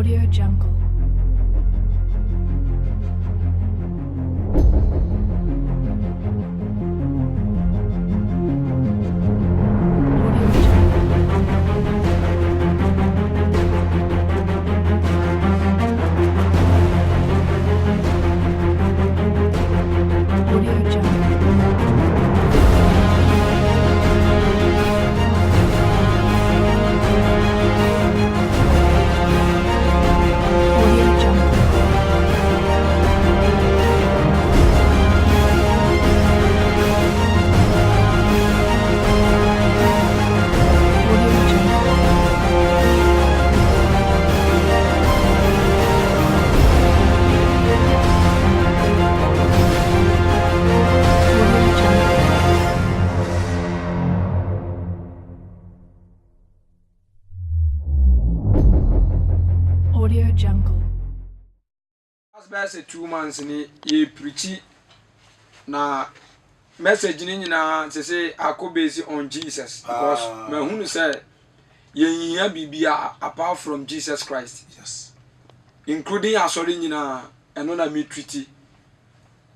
Audio Jungle. Audio Jungle. Audio Jungle. Audio Jungle. Audio Jungle. Audio Jungle. Audio Jungle. Bɛyɛ sɛ 2 months ni yɛpreach na message no nyinaa sɛ akɔ base on Jesus because mahunu sɛ yɛnhia biribia apart from Jesus Christ, including asɔre nyinaa. Ɛno na metreat,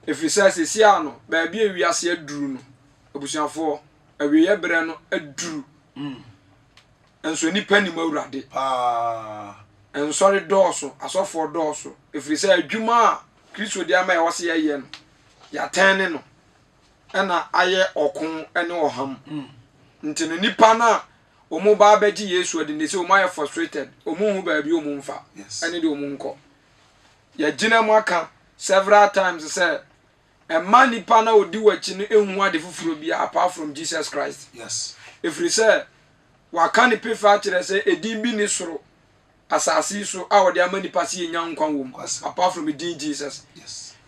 ɛfiri sɛ sesia no baabi a wiase aduru no, abusuafoɔ, awieɛ berɛ no aduru nso nipa nim Awurade. Nsɔre dɔɔso, asɔfoɔ dɔɔso, ɛfiri sɛ adwuma a Kristo de ama ɛwɔ sɛ yɛyɛ no, yɛatɛn ne no ɛna ayɛ ɔko ne ɔham. Nti no nipa no a wɔn ba abɛgye Yesu adi ne sɛ wɔn ayɛ frustrated, wɔn hu baabi wɔn mfa ɛne de wɔn nkɔ. Yɛgyina mu aka several times sɛ ɛma nipa na odi w'akyi no ehu ade foforɔ bi apart from Jesus Christ, ɛfiri sɛ waka ne pefa akyerɛ sɛ edin bi ne soro asase yi so a wɔde ama nipa sɛ yɛnya nkwa wɔ mu apart from edin Jesus.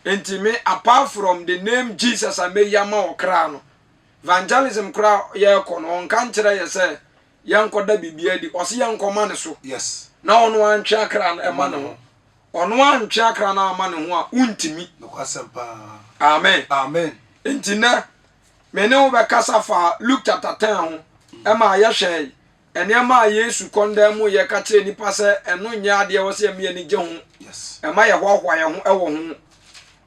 Nti me, apart from the name Jesus a meyi ama wɔ kra no, evangelism koraa yɛrekɔ no, ɔnka nkyerɛ yɛ sɛ yɛnkɔda biribi adi. Ɔse yɛnkɔma ne so na ɔno antwe akra no ɛma ne ho. Ɔno antwe akra no ama ne ho a, wontumi. Nokwasɛm paa. Amen. Amen. Nti nɛ me ne wo bɛkasa fa Luke chapter 10 ho, ɛma yɛhwɛ nneɛma a Yesu kɔndan mu yɛka kyerɛ nipa sɛ ɛno nyɛ adeɛ wɔ sɛ yɛmi ani gye ho, ɛma yɛhoahoa yɛn ho ɛwɔ ho.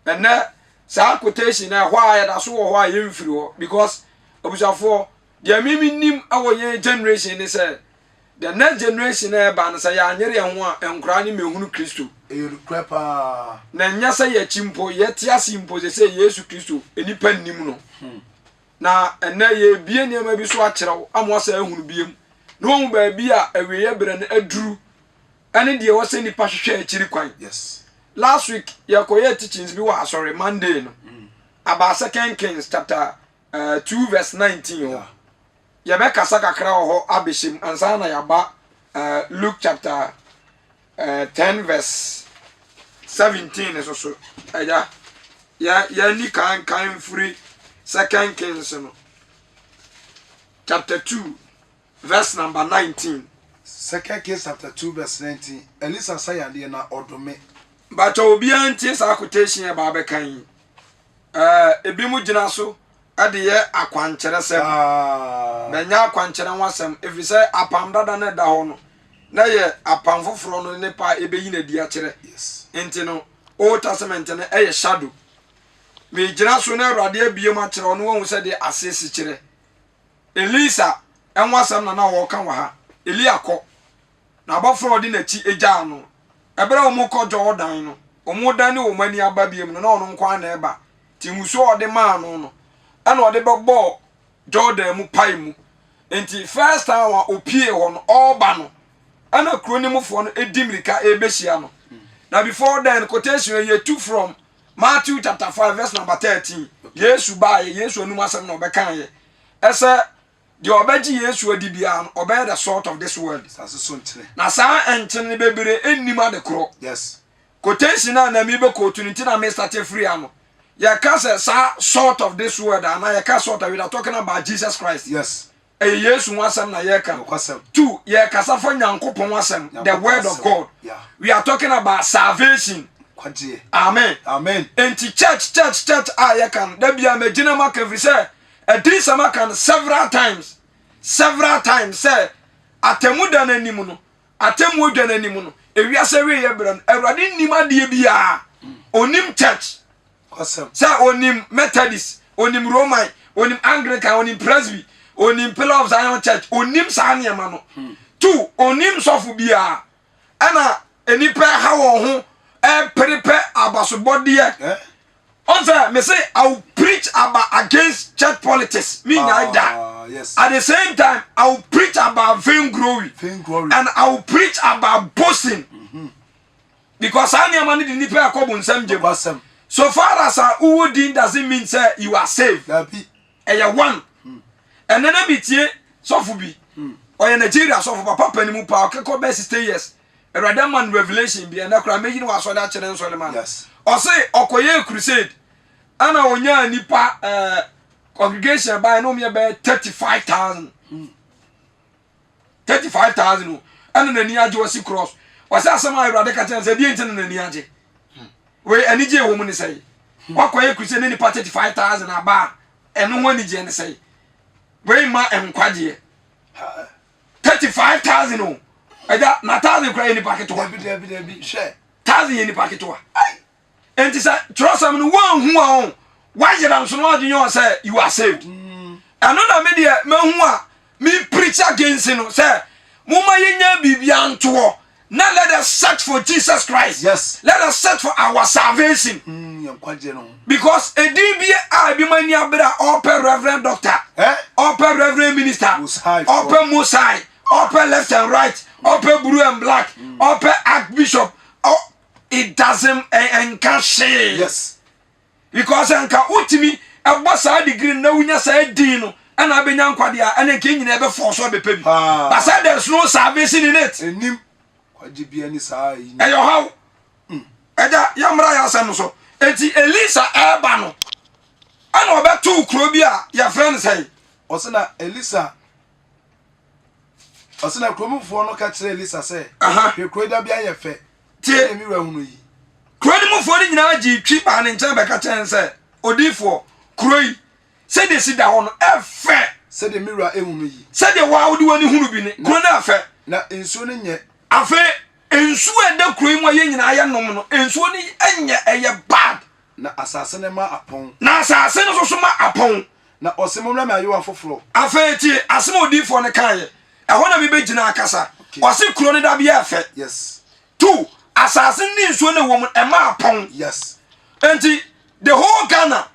Ɛnɛ saa quotation na ɛhɔ a yɛda so wɔ hɔ a yɛmfiri hɔ, because abusuafoɔ, deɛ mimi nim ɛwɔ yɛn generation ne sɛ the next generation na ɛba no, sɛ yɛanyere yɛn ho a, nkoraa ne mehunu Kristo. Ɛyɛ nokorɛ paa. Na nyɛ sɛ yɛkyi mpo, yɛte ase mpo sɛ Yesu Kristo nipa nnim no. Na ɛnɛ yɛbie nneɛma bi so akyerɛw ama wasa ahunu biem na wɔn baabi a awieeɛ berɛ no aduru ɛne deɛ ɛwɔ sɛ nipa hwehwɛ akyiri kwan. Last week yɛkɔyɛ teachings bi wɔ asɔre Monday no about Second Kings chapter 2 verse 19 hɔ. Yɛbɛkasa kakra wɔ hɔ abɛhyɛ mu ansa na yɛaba Luke chapter 10 verse 17 so. So ɛya yɛ yɛni kan kan mfiri Second Kings no chapter 2 verse number 19. Second Kings chapter 2 verse 19. Elisa sa yadeɛ na ɔdome. Bàtɛ obiara ntie saa quotation yɛ baa bɛka yi. Ebi mu gyina so ɛde yɛ akwankyerɛsɛm. Bɛnyɛ akwankyerɛ ho asɛm, ɛfiri sɛ apam dada no ɛda hɔ no na yɛ apam foforɔ no nipa a ɛbɛyi n'adi akyerɛ. Nti no Old Testament no ɛyɛ shadow. Megyina so na Awurade abie mu akyerɛ ɔno wahu sɛ deɛ ase si kyerɛ. Elisa ɛho asɛm na na wɔka wɔ ha. Elia kɔ na abɔfra a ɔde n'akyi agyaa no ɛberɛ a wɔn kɔ Jordan no, wɔn dan ne wɔn ani aba biem no, na ɔno nko ara na ɛba. Nti nsuo a ɔde maa no no ɛna ɔde bɛbɔɔ Jordan mu pae mu. Nti first time a opie hɔ no, ɔreba no, ɛna kuro no mufoɔ no edi mirika ɛrebɛhyia no. Na before then, quotation yɛ tu from Matthew chapter 5 verse number 13. Yesu baayɛ, Yesu anum asɛm na ɔbɛka yɛ ɛsɛ deɛ ɔbɛgye Yesu adi biara no, ɔbɛyɛ the salt of this world. Asase so nkyene. Na saa nkyene bebree nnim ade korɔ. Quotation a na mi bɛ quote no nti na mi start afiri ano. Yɛka sɛ saa salt of this world ana yɛka salt a, we are talking about Jesus Christ. Ɛyɛ Yesu ho asɛm na yɛka. Nokwasɛm. Two, yɛkasa fa Nyankopɔn asɛm, the Nyankopɔn word of asɛm. God. We are talking about salvation. Kwagyeɛ. Amen. Amen. Nti church, church, church a yɛka no da bia magyina mu aka, firi sɛ adinsɛm aka no several times, several times sɛ atemmu da no anim no, atemmu dwa no anim no, Ewiase awieɛ berɛ no, Awurade nnim adeɛ biara. Ɔnnim church. Sɛ ɔnim Methodist, ɔnim Roman, ɔnim Anglican, ɔnim Presby, ɔnim Pillar of Zion Church, ɔnim saa nneɛma no. Two, ɔnim sɔfo biara. Ɛna nnipa ɛha wɔn ho ɛpere pɛ abasobɔdeɛ. Ɔn sɛ me se I will preach about against church politics me nyae da. Ah, yes. At the same time I will preach about vainglory. Vainglory. And I will preach about boasting. Because saa nneɛma no de nipa ɛkɔ bonsam gyem. Nokwasɛm. So far as a wowɔ din doesn't mean sɛ you are saved. Dabi. Ɛyɛ one. Ɛnɛ na metie sɔfo bi. Ɔyɛ Nigeria sɔfo papa panimu paa ɔkekɔ bɛyɛ 60 years. Awurade ama no revelation bi ɛnɛ koraa mɛyi no wɔ asɔre akyerɛ nsɔre ma no. Ɔse ɔkɔyɛɛ crusade ɛna ɔnyaa nipa ɛɛ eh, congregation baeɛ na ɔmyɛ bɛyɛ 35,000. 35,000 o ɛna n'ani agye ɔsi cross. Ɔsɛ asɛm a Awurade ka kyerɛ no sɛ deɛ nti na n'ani agye. Wei anigye ɛwɔ mu ne sɛe. Wakɔyɛ crusade ne nipa 35,000 aba a ɛno ho anigyeɛ ne sɛe. Wei ma nkwagyeɛ. 35,000 o ɛgya na thousand kura yɛ nipa ketewa. Dabi dabi dabi hwɛ. Thousand yɛ nipa ketewa. Nti sɛ twerɛsɛm no woanhu a ɔn woayera nso no adwene yɛ sɛ you are saved. Ɛno na me deɛ mahu a me preach against no sɛ momma yɛnya biribia ntoɔ na let us search for Jesus Christ. Yes. Let us search for our salvation. Yɛn nkwagyeɛ no ho. Because edin bi a ebi ma ani abere a ɔpɛ reverend doctor, Eh? ɔpɛ reverend minister, Mosai foɔ. ɔpɛ Mosai, ɔpɛ left and right, ɔpɛ blue and black, ɔpɛ archbishop. Ɔ it doesn't ɛnka hwee. Yes. Because nka wotumi ɛbɔ saa degree no na wonya saa din no ɛna abɛnya nkwa deɛ a ɛna nka yɛn nyinaa ɛbɛfɔɔ so abɛpɛ bi. Paa. But sɛ there is no salvation in it. Ɛnim kwagye bia ni saa yi. Ɛyɛ ɔhaw. Ɛgya yɛmmra yɛ asɛm no so. Enti Elisa ɛreba no ɛna ɔbɛtoo kuro bi a yɛfrɛ no sɛn? Ɔsɛ na Elisa ɔsɛ na kuromfoɔ no ka kyerɛ Elisa sɛ, Aha. hwɛ kuro yi dabea yɛ fɛ. Tie. Sɛdeɛ me wura hunu yi. Kuro no mufoɔ no nyinaa gyee twi baa ne nkyɛn bɛka kyerɛɛ no sɛ, Odiyifoɔ, kuro yi, sɛdeɛ ɛsi da hɔ no, ɛfɛ. Sɛdeɛ me wura hunu yi. Sɛdeɛ wo ara wode w'ani hunu bi no, kuro no ɛfɛ. Na nsuo no nyɛ. Afei, nsuo a ɛda kuro yi mu a yɛn nyinaa yɛnom no, nsuo no nyɛ, ɛyɛ bad. Na asase no ma apɔn. Na asase no nso so ma apɔn. Na ɔse, Mommrɛ me ayowa foforɔ. Afei tie asɛm a odiyifoɔ no kaeɛ. Ɛhɔ na mebɛgyina akasa. Ɔse kuro no dabea ɛfɛ. Yes. Two, asase no ne nsuo no ɛwɔ mu no, ɛma apɔn. Yes. Enti the whole Ghana,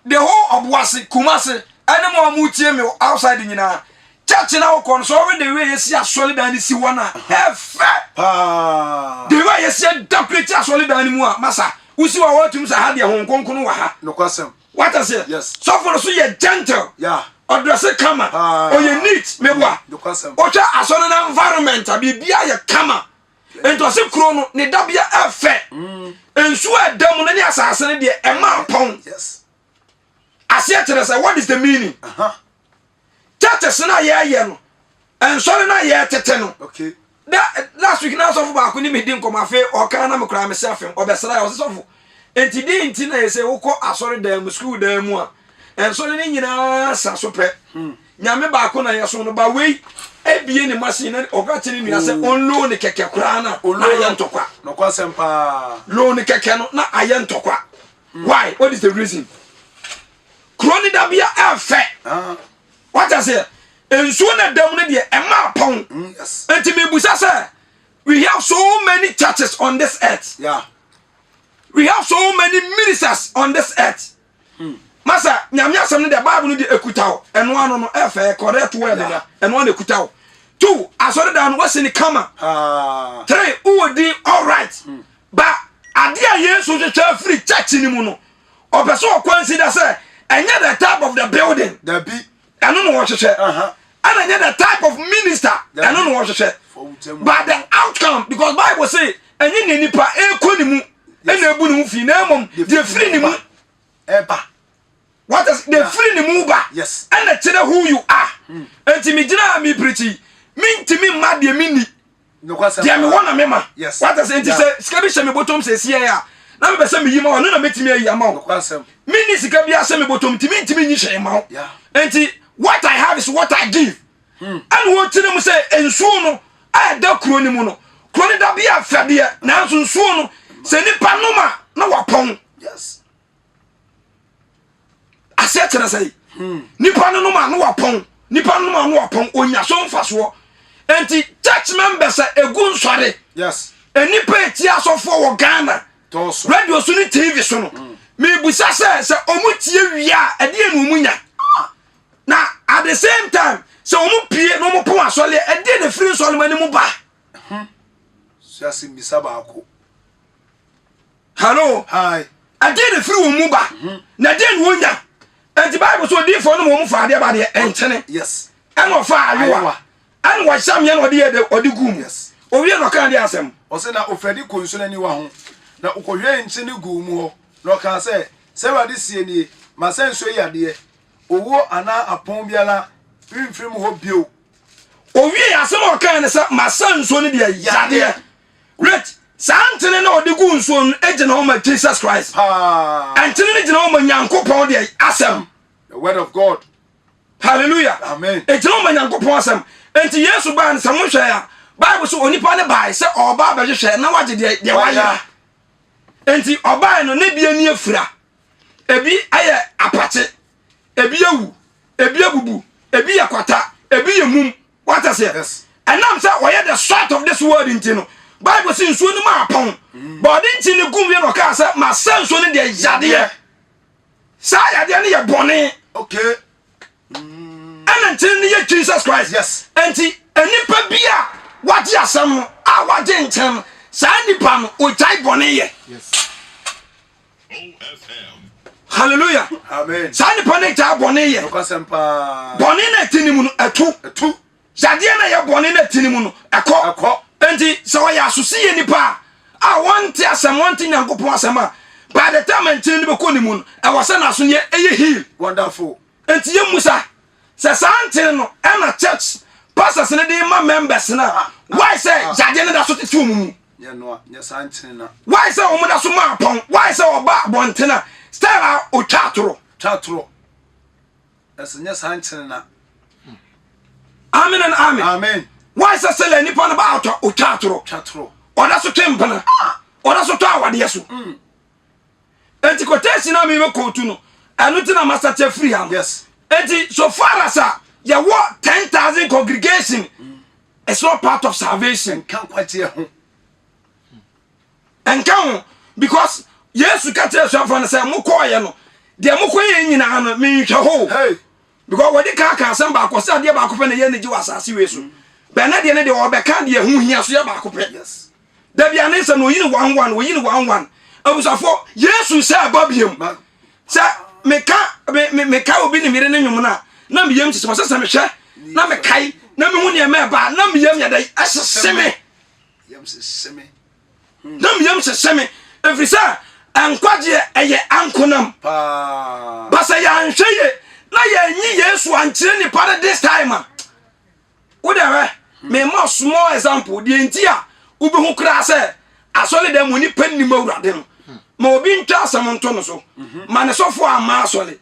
the whole Ɔboase, Kumase, ɛne mo a motie me wɔ outside nyinaa, church na wokɔ no, sɛ ɔwe the way yɛsi asɔredan no si hɔ no a, ɛfɛ. Paa. The way yɛsi decorate asɔredan no mu a, masa, wosi hɔ a wɔatumi sɛ ha deɛ Honhom Kronkron wɔ ha. Nokwasɛm. Wate aseɛ? Yes. Sɔfo no so yɛ gentle. Yeah. Ɔdrɛse kama. Paa. Ɔyɛ neat. Meboa. Nokwasɛm. Wohwɛ asɔre no environment a, biribiara yɛ kama. Nti ɔse kuro no ne dabea ɛfɛ. Nsuo a ɛda mu no ne asase no deɛ ɛma apɔn. Yes. Aseɛ kyerɛ sɛ what is the meaning? Uh-huh. Churches no a yɛyɛ no, nsɔre no a yɛtete no. Okay. Da last week na asɔfo baako ne me di nkɔmɔ afei ɔka na me koraa me se afem ɔbɛsra yɛ ɔse sɔfo nti di nti na yɛsɛ wokɔ asɔre dan mu sukuu dan mu a nsɔre no nyinaa sa so pɛ nyame baako na yɛsom no ba wei ebie ne machine na ɔka kyerɛ ne nua sɛ ɔnlow ne kɛkɛ koraa na na ayɛ ntɔkwa Nokwasɛm paa. low ne kɛkɛ no na ayɛ ntɔkwa why what is the reason kuro ne dabea ɛfɛ Ah. wata seɛ nsuo na dam no deɛ ɛma apɔn Yes. nti mebusa sɛ we have so many churches on this earth Yeah. we have so many ministers on this earth masa nyame asɛm no deɛ bible no deɛ ɛkuta wo ɛno ano no ɛfɛ correct word no ɛno ano ɛkuta wo two asɔredan no wasi ne kama Ah. three wowɔ din all right ba adeɛ a yesu hwehwɛ afiri church no mu no ɔpɛ sɛ ɔconsider sɛ ɛnyɛ the type of the building Dabi. ɛno na wɔhwehwɛ Uh-huh. ɛna ɛnyɛ the type of minister Dabi. ɛno na wɔhwehwɛ For wo but the outcome because bible say ɛnyɛ nea nipa ɛkɔ ne mu ɛna ebu ne ho fi na mmom deɛ firi ne mu Ɛba. what is deɛ firi ne mu ba Yes. ɛna kyerɛ who you are enti mi gyina a mi pirikyi mi ntumi mma deɛ mi ni Nokwasɛm deɛ paa. mewɔ na mema Yes. what is nti Yeah. sɛ sika bi hyɛ me bɔtɔm sɛ esie a na mepɛ sɛ meyi ma wo ɛno na mɛtumi ayi ama wo Nokwasɛm. menni sika bi ahyɛ me bɔtɔm nti mentumi nyi hwee ma wo Yeah. nti what I have is what I give ɛna wɔkyerɛ mu sɛ nsuo no a ɛda kuro no mu no Kuro no da bi a fɛdeɛ, nanso nsuo no sɛ nipa nom a na wapɔn. Yes. Aseɛ kyerɛ sɛ nipa no nom a na wapɔn, nipa no nom a na wapɔn, onya so mfasoɔ. Nti church members a egu nsɔre. Yes. Nnipa eti asɔfoɔ wɔ Ghana. Tɔɔso. Radio so ne TV so no. Mebusa sɛ sɛ ɔmo tie wie a ɛdeɛ na ɔmo nya. Na at the same time sɛ ɔmo pie na ɔmo pɔn asɔre a ɛdeɛ na efiri nsɔre mu anim ba. So asɛmmisa baako. Hello. Hi. Ɛdeɛ na efiri wɔn mu ba. Na ɛdeɛ na wɔnya. Nti Bible so odiifoɔ no ma wɔn fa adeɛ ba deɛ ɛnkyene. Yes. Ɛna ɔfa ayowa. Ɛna wɔhyɛ meɛ na ɔde yɛ dɛ ɔde gu mu. Yes. Owie na ɔka adeɛ asɛm. Ɔse na ɔfiri adi kɔɔ nsuo no aniwa ho, na ɔkɔhwiee nkyene guu mu hɔ, na ɔkaa sɛ, Sɛ Awurade seɛ nie, Masa nsuo yi yadeɛ, owuo anaa apɔn biara remfiri mu hɔ bio. Owiee asɛm a ɔkae ne sɛ, Masa nsuo no deɛ yadeɛ. Wait, saa nkyene no a ɔde guu nsuo no gyina hɔ ma Jesus Christ. Paa. Nkyene no gyina hɔ ma Nyankopɔn deɛ asɛm. The word of God. Hallelujah. Amen. Egyina hɔ ma Nyankopɔn asɛm. Enti Yesu baa no sɛ mohwɛ a, Bible sɛ onipa no bae sɛ ɔreba abɛhwehwɛ na wagye deɛ deɛ wayera. Enti ɔbae no ne bi ani afira. Ebi ayɛ apakye, ebi awu, ebi abubu, ebi yɛ kwata, ebi yɛ mum. Wate aseɛ? Yes. Ɛnam sɛ ɔyɛ the salt of this world nti no, Bible sɛ nsuo no ma apɔn. But ɔde nkyi no gum wie na ɔkaa sɛ masa nsuo no deɛ yadeɛ. Saa yadeɛ no yɛ bɔne. Okay. Ɛna nkyene no yɛ Jesus Christ. Yes. Enti nnipa bi a wagye asɛm no a wagye nkyene no, saa nipa no ogyae bɔne yɛ. Yes. Hallelujah. Amen. Saa nipa no gyae bɔne yɛ. Nokwasɛm paa. Bɔne na ɛte ne mu no ɛto. Ɛto. Yadeɛ na ɛyɛ bɔne na ɛte ne mu no ɛkɔ. Ɛkɔ. Enti sɛ ɔyɛ asosiyɛ nipa a a wɔnte asɛm wɔnte Nyankopɔn asɛm a by the time nkyene no bɛkɔ ne mu no ɛwɔ sɛ n'aso no ɛyɛ heal. Wonderful. Enti yɛmmusa sɛ saa nkyene no ɛna church pastors no de ma members no a why sɛ yadeɛ no da so tete wɔn mu? Nyɛ noa, nyɛ saa nkyene na. Why sɛ wɔn da so ma apɔn? Why sɛ ɔba abɔnten a style a otwa atoro? Twa atoro. Ɛsɛ nyɛ saa nkyene na. Amen and amen. Amen. Why sɛ sɛlɛ nipa no ba ɔtwa otwa atoro? Twa atoro. Ɔda so twe mpena. Ɔda so tɔ awadeɛ so. Enti quotation a mebɛ quote no ɛno ti na masate afiri ha no. Yes. Enti so far as a yɛwɔ 10,000 congregation it's not part of salvation. Nka nkwagyeɛ ho. Ɛnka ho because Yesu ka kyerɛ asuafoɔ no sɛ mokɔɔyɛ no deɛ mokɔyɛ nyinaa no menhwɛ hɔ o. Hey. Because wɔde ka ka asɛm baako sɛ adeɛ baako pɛ na ɛyɛ anigye wɔ asase wei so. Bɛnɛ deɛ no deɛ ɔbɛka deɛ ɛho hia so yɛ baako pɛ. Yes. Dabi ane sɛ no oyi ne one one oyi ne one one. Abusuafo Yesu sɛ ɛba biem. Sɛ meka me me meka obi ne mere ne nwom no a na meyam sisi sɛ sɛ mehwɛ na mekae na mehu nneɛma ɛba na meyam yɛ dɛ ɛhyehye me. Yam hyehye me. Na meyam hyehye me ɛfiri sɛ nkwagyeɛ ɛyɛ ankonam. Paa. Ba sɛ yɛanhwɛ ye na yɛanyi Yesu ankyerɛ nipa no this time a wo dɛ hwɛ mema small example deɛ nti a wobɛhu koraa sɛ asɔre dɛm mu nipa nnim awurade no ma obi ntwa asɛm nto no so ma ne sɔfo amma asɔre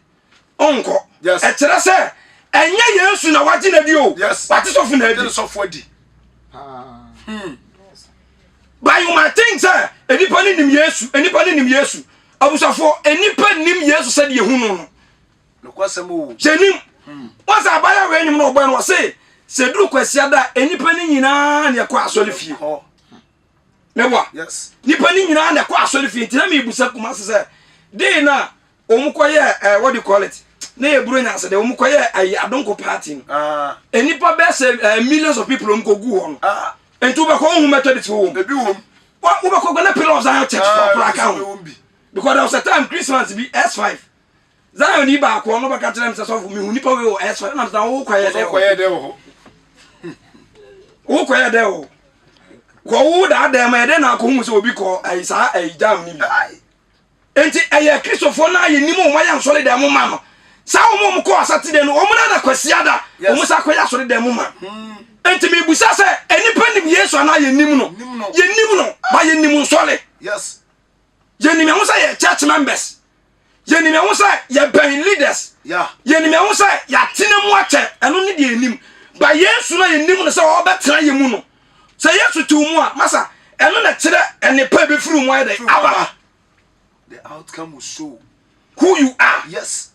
ɔnkɔ Yes. ɛkyerɛ sɛ ɛnyɛ Yesu na wagye no adi o Yes. wate sɔfo na adi Gye sɔfo adi. But you might think sɛ nipa no nim Yesu nipa no nim Yesu abusuafoɔ nipa nim Yesu sɛdeɛ ehu no no Nokwasɛm o. Yɛnim. Wɔn sɛ abaayewa wei nnwom no ɔbɔɛ no ɔse sɛ duru kwasia da a nnipa no nyinaa na ɛkɔ asɔre fie. Meboa. Yes. Nnipa no nyinaa na ɛkɔ asɔre fie nti na mebusa Kumasi sɛ dee na wɔn kɔyɛ eh, what do you call it na yɛ buro nyansa de wɔn kɔyɛ ayi adonko party no. Ah. Nnipa bɛyɛ sɛ eh, millions of people wɔn kɔ gu hɔ no. Ah. Nti wobɛkɔ wohu Methodist wɔ mu. Ebi wɔ mu. Wobɛkɔ Ghana Pillar of Zion Church fo koraa ka ho. Ebi wɔ mu bi. Because there was a time Christmas bi S5 Zion ni baako ɔno bɛka kyerɛ me sɛ sɔfo mehu nipa wei wɔ S5 ɛna mesɛ wo kɔyɛ dɛ wɔ dɛ wɔ hɔ. Wo kɔyɛ dɛ wɔ kɔ wo daa dɛn ma yɛdɛ na akɔhu sɛ obi kɔ ayi saa ayi jam no bi. Enti ɛyɛ Kristofoɔ no a yɛnim wɔn ayɛ nsɔre dɛm ma no saa wɔn a wɔkɔ asatide no wɔn na na kwasiada wɔn sa kɔyɛ asɔre dɛm ma. Enti mebusa sɛ nnipa nim Yesu anaa yɛnim no? Yɛnim no ba yɛnim nsɔre. Yes. Yɛnim yɛn ho sɛ yɛ church members. Yɛnim yɛn ho sɛ yɛbɛn leaders. Yɛnim yɛn ho sɛ yɛatena mu akyɛ. Ɛno ne deɛ yɛnim. Ba Yesu no a yɛnim no sɛ ɔbɛtena yɛn mu no. Sɛ Yesu te wo mu a, masa, ɛno na ɛkyerɛ nnepa a ɛbɛfiri wo mu ayɛ dɛn? Aba. The outcome will show who you are. Yes.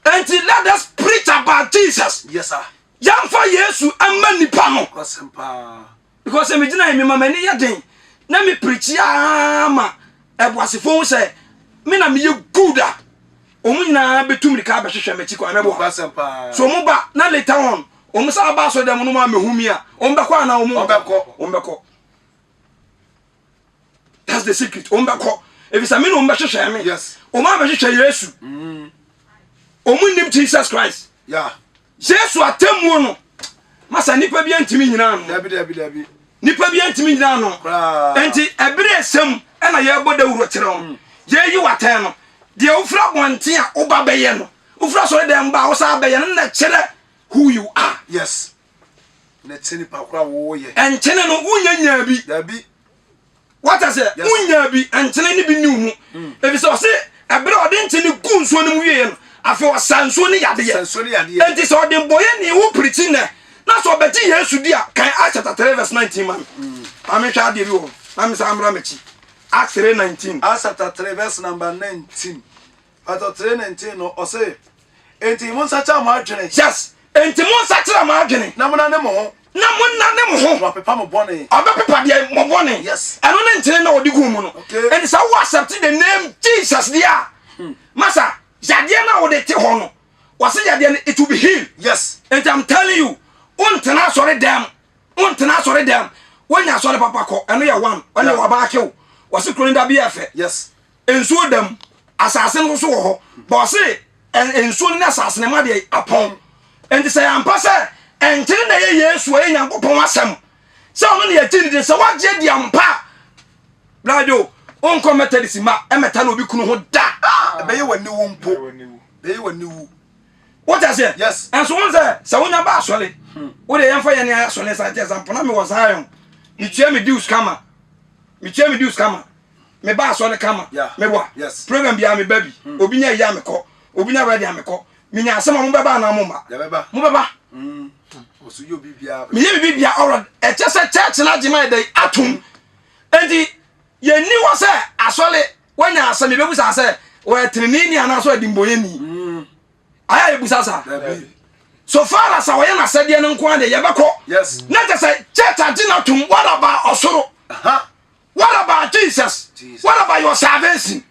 Enti let us preach about Jesus. Yes, sir. Yɛmfa Yesu mma nipa no. Kwasɛm paa. Because sɛ megyina yi mema m'ani yɛ den na me preach ara ma ɛboasefo hu sɛ me na meyɛ good a, wɔn nyinaa bɛtu mmirika abɛhwehwɛ m'akyi kwan mɛboa. Kwasɛm paa. So wɔn ba na later on wɔn san ba asɔre dɛm no mu amɛhu mi a, wɔn bɛkɔ anaa wɔn nkɔ? Wɔn bɛkɔ. That's the secret. Wɔn bɛkɔ. Efisɛ me na wɔn bɛhwehwɛ me. Yes. Wɔn abɛhwehwɛ Yesu. Wɔn nim Jesus Christ. Yeah. Yesu atemmuo no, masa nipa bi ntumi nyina ano. Dabi dabi dabi. Nipa bi ntumi nyina ano. Koraa. Nti ɛbere ɛsɛm ɛna yɛbɔ dawuro kyerɛ wɔn. Yɛyi watɛn no. Deɛ wofiri abɔnten a woba bɛyɛ no, wofiri asɔre dɛm ba a wosan bɛyɛ no na kyerɛ who you are. Yes. Na kyerɛ nipa koraa wɔyɛ. Nkyene no wonya nyaa bi. Dabi. Wate aseɛ? Yes. Wonyaa bi, nkyene no bi nni wo mu. Efisɛ ɔse ɛberɛ a ɔde nkyene guu nsuo no mu wieɛ no, afei ɔsaa nsuo no yadeɛ. Ɔsaa nsuo no yadeɛ. Enti sɛ ɔdenbɔyɛni wo pirikyi nnɛ, na sɛ ɔbɛgye Yesu di a, kan Acts chapter 3 verse 19 ma me. Ma menhwɛ adeɛ bi wɔ hɔ, na mensan mmra m'akyi. Acts 3 19. Acts chapter 3 verse number 19. Pastor 3:19 no, ɔse, Enti monsakyera mo adwene. Yes, enti monsakyera mo adwene. Na monane mo ho. Na monane mo ho. Na wapepa mo bɔne. Ɔbɛpepa deɛ mo bɔne. Yes. Ɛno ne nkyene na ɔde guu mu no. Okay. Enti sɛ wo accept the name Jesus deɛ a, masa, yadeɛ no a wode te hɔ no, wɔse yadeɛ no, it will be healed. Yes. Enti I'm telling you, wontena asɔre dɛm, wontena asɔre dɛm, wonya asɔre papa kɔ, ɛno yɛ one, ɛne Yeah. wabaake wo, wɔse kuro no da bi yɛ fɛ. Yes. Nsuo da mu, asase no nso wɔ hɔ. But ɔse nsuo no ne asase no ma deɛ apɔn. Nti sɛ yɛampa sɛ ɛnkyene na ɛyɛ Yesu ɛyɛ Nyankopɔn asɛm sɛ ɔno ne yɛgye ne din sɛ woagye adi ampa a brado wonkɔ Methodist ma ɛmɛta na obi kunu ho da. Ɛbɛyɛ w'aniwu mpo. Ɛbɛyɛ w'aniwu. Wote aseɛ? Yes. Ɛnso wo sɛ sɛ wonya ba asɔre wode yɛmfa yɛne ayɛ asɔre sa kyɛ example na mewɔ Zion metua me dues kama metua me dues kama me ba asɔre kama me wa program biara me ba bi hmm. obi nya yi a mekɔ obi nya wɛdi a mekɔ menya asɛm a mobɛba anaa momma mobɛba hmm. meyɛ biribi bia ɔrɔ ɛkyɛ sɛ church no agye ma yɛdɛ atom enti yɛnni hɔ sɛ asɔre woanya asɛm yɛbɛbusa sɛ wɔyɛ teneneni anaasɛ ɔyɛ dimbɔyɛni hmm. ayɛ a yɛbusa saa so far as a wɔyɛ n'asɛdeɛ no nko ara deɛ yɛbɛkɔ na kyɛ sɛ church agye no atom what about ɔsoro What about Jesus? Jesus. What about your salvation?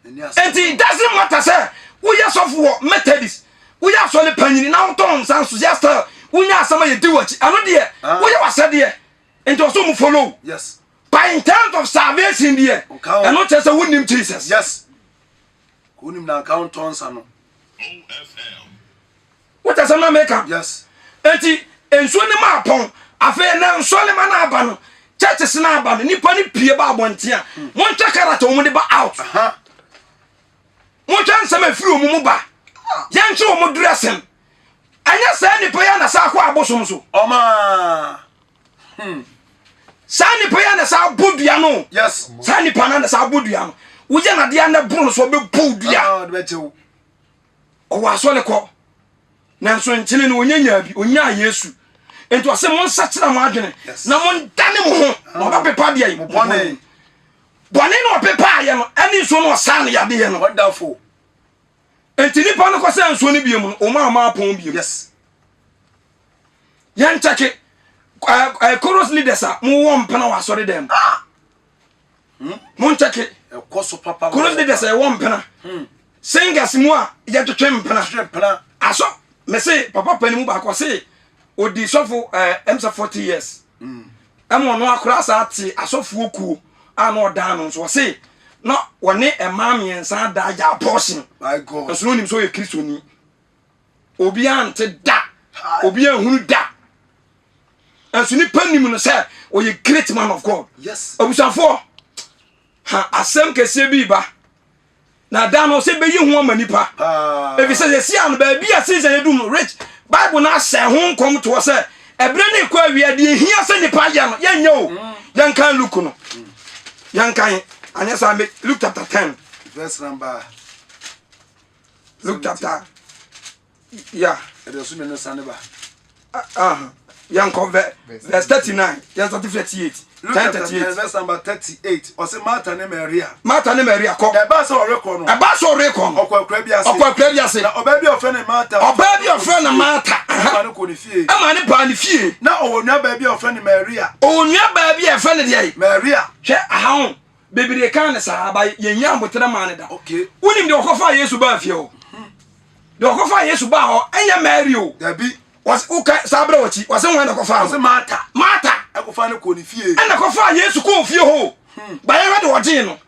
Nti it doesn't matter sɛ woyɛ sɔfo wɔ Methodist, woyɛ asɔre panyini na wotɔn nsa nso yɛ still wonya asɛm a yɛdi w'akyi. Ɛno deɛ ah. woyɛ w'asɛdeɛ. Nti ɔsɛ ɔmo follow. Yes. But in terms of salvation deɛ, ɛno kyerɛ sɛ wonim Jesus. Yes. Wonim na nka wontɔn nsa no. Wote asɛm na meka? Yes. Enti nsuo no maa pɔn. Afei na nsɔlema no aba no, churches no aba no, nipa no pie ba abɔnten a, hmm. monhwɛ character wɔn de ba out. Monhwɛ nsɛm a ɛfiri wɔn mu ba. Yɛnhwɛ wɔn dressing. Ɛnyɛ saa nipa yi na saa akɔ abosom so. Ɔmaa. Hmm. Saa nipa yi na saa abɔ dua no. Yes. Saa nipa no na saa abɔ dua no. Woyɛ nadeɛ na boro no so ɔbɛbu dua. Ah, Ɔwɔ asɔre kɔ, nanso nkyene no ɔnya nyaa bi, ɔnyaa Yesu. Nti ɔse monsakyera mo adwene na mondane mo ho na ɔbɛpepa deɛ mo bɔne. Bɔne na ɔpepaayɛ no ɛne nsuo no ɔsaa no yadeɛ no. Wonderful. Nti nipa no kɔsɛ nsuo no biom no, ɔma ɔma apɔn biom. Yes. Yɛn kyɛke chorus leaders a mowɔ mpena wɔ asɔre dɛm. Ah! Monkyɛke Ɛkɔ so papa. Chorus leaders a ɛwɔ mpena. Singers mu a yɛtwetwe mpena. Twetwe mpena. Asɔ mese papa panin mu baako ɔse odi sɔfo ɛɛ ɛm sɛ 40 years. Ɛma ɔno akora saa te asɔfoɔ kuo a na ɔdan no nso ɔse na wɔne mmaa mmiɛnsa da yɛ abortion. My God. Nso na onim sɛ ɔyɛ Kristoni. Obiara nte da. Obiara nhunu da. Nso nipa nim no sɛ ɔyɛ great man of God. Yes. Abusuafoɔ ha asɛm kɛseɛ bi ba. Na da no sɛ bɛyi ho ama nipa. Ɛfiri sɛ yɛsi ano baabi a season yɛdu no rich Bible no ahyɛ ho nkɔm toɔ sɛ ɛberɛ ne kɔ awia deɛ ɛhia sɛ nipa yɛ no yɛnyɛ o. Yɛnkan Luke no. Yɛnkan anyɛ saa Luke chapter 10. Verse number Luke chapter yeah. Ɛdeɛ so mmienu sane ba. Yɛnkɔ verse 39, yɛn start 38. Luke chapter 10 verse number 38. Ɔse Martha ne Maria. Martha ne Maria kɔ. Na ɛbaa sɛ ɔrekɔ no. Ɛbaa sɛ ɔrekɔ no. Ɔkɔ akura bi ase. Ɔkɔ akura bi ase. Na ɔbaa bi a ɔfrɛ no Martha. Ɔbaa bi a ɔfrɛ no Martha. Ɛma no kɔ ne fie. Ɛma ne baa ne fie. Na ɔwɔ nuabaa bi a ɔfrɛ no Maria. Ɔwɔ nuabaa bi a ɛfrɛ no deɛ. Maria. Hwɛ aha ho. Bebree kan ne saa ba yɛnya aboterɛ maa ne da. Okay. Wonim deɛ ɔkɔfaa Yesu baa fie hɔ. Deɛ ɔkɔfaa Yesu baa hɔ ɛnyɛ Mary o. Dabi. Wɔsi woka saa berɛ wɔkyi wɔsi wɔn na kɔfaa no. Wɔsi Martha. Martha. Ɛkɔfaa no kɔɔ ne fie. Ɛna kɔfaa Yesu kɔɔ fie hɔ. Bayɛ hwɛ de ɔgyee no.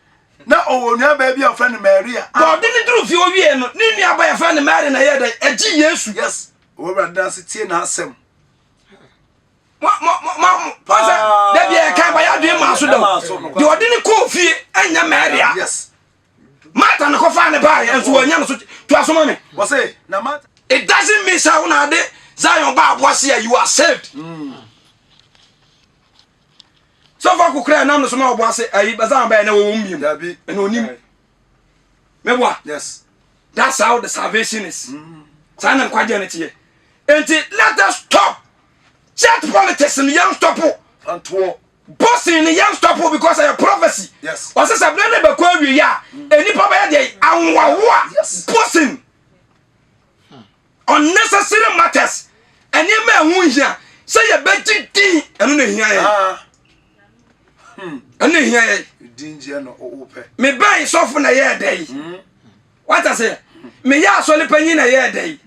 Na ɔwɔ nuabaa bi a ɔfrɛ no Maria. Na ɔde ne duru fie owie no ne nuabaa yɛfrɛ no Mary na ɛyɛ dɛ ɛgye Yesu. Yes. Ɔwɔ Awurade ase tie n'asɛm. Mo mo mo mo sɛ dabi ɛka bayɛ adwene maa so da o. Deɛ ɔde ne kɔɔ fie ɛnyɛ Mary a. Yes. Martha na kɔfaa ne baeɛ nso wɔanya no so to aso ma me. Wɔse na Martha. It doesn't mean sɛ wo na ade Zion ba aboase a you are saved. Sɔfo akokora ɛnam no so ma ɔboase ayi Zion bɛyɛ na wɔwɔ mu mmienu. Dabi. Ɛna onim. Meboa. Yes. That's how the salvation is. Saa na nkwagyeɛ no teɛ. Enti let us stop church politics no yɛn stop. Antoɔ. Boasting no yɛn stop o because ɛyɛ prophecy. Yes. Ɔsɛ sɛ bere no bɛkɔ awie a nnipa bɛyɛ deɛ ahohoahoa. Yes. Boasting. Unnecessary matters. Nneɛma a ɛho nhia sɛ yɛbɛgye din ɛno na ehia yɛn. Ah. Ɛno na ehia yɛn. Din gyeɛ no wopɛ. Mebɛn sɔfo na ɛyɛɛ dɛ yi. Wata sɛ meyɛ asɔre panyin na ɛyɛɛ dɛ yi.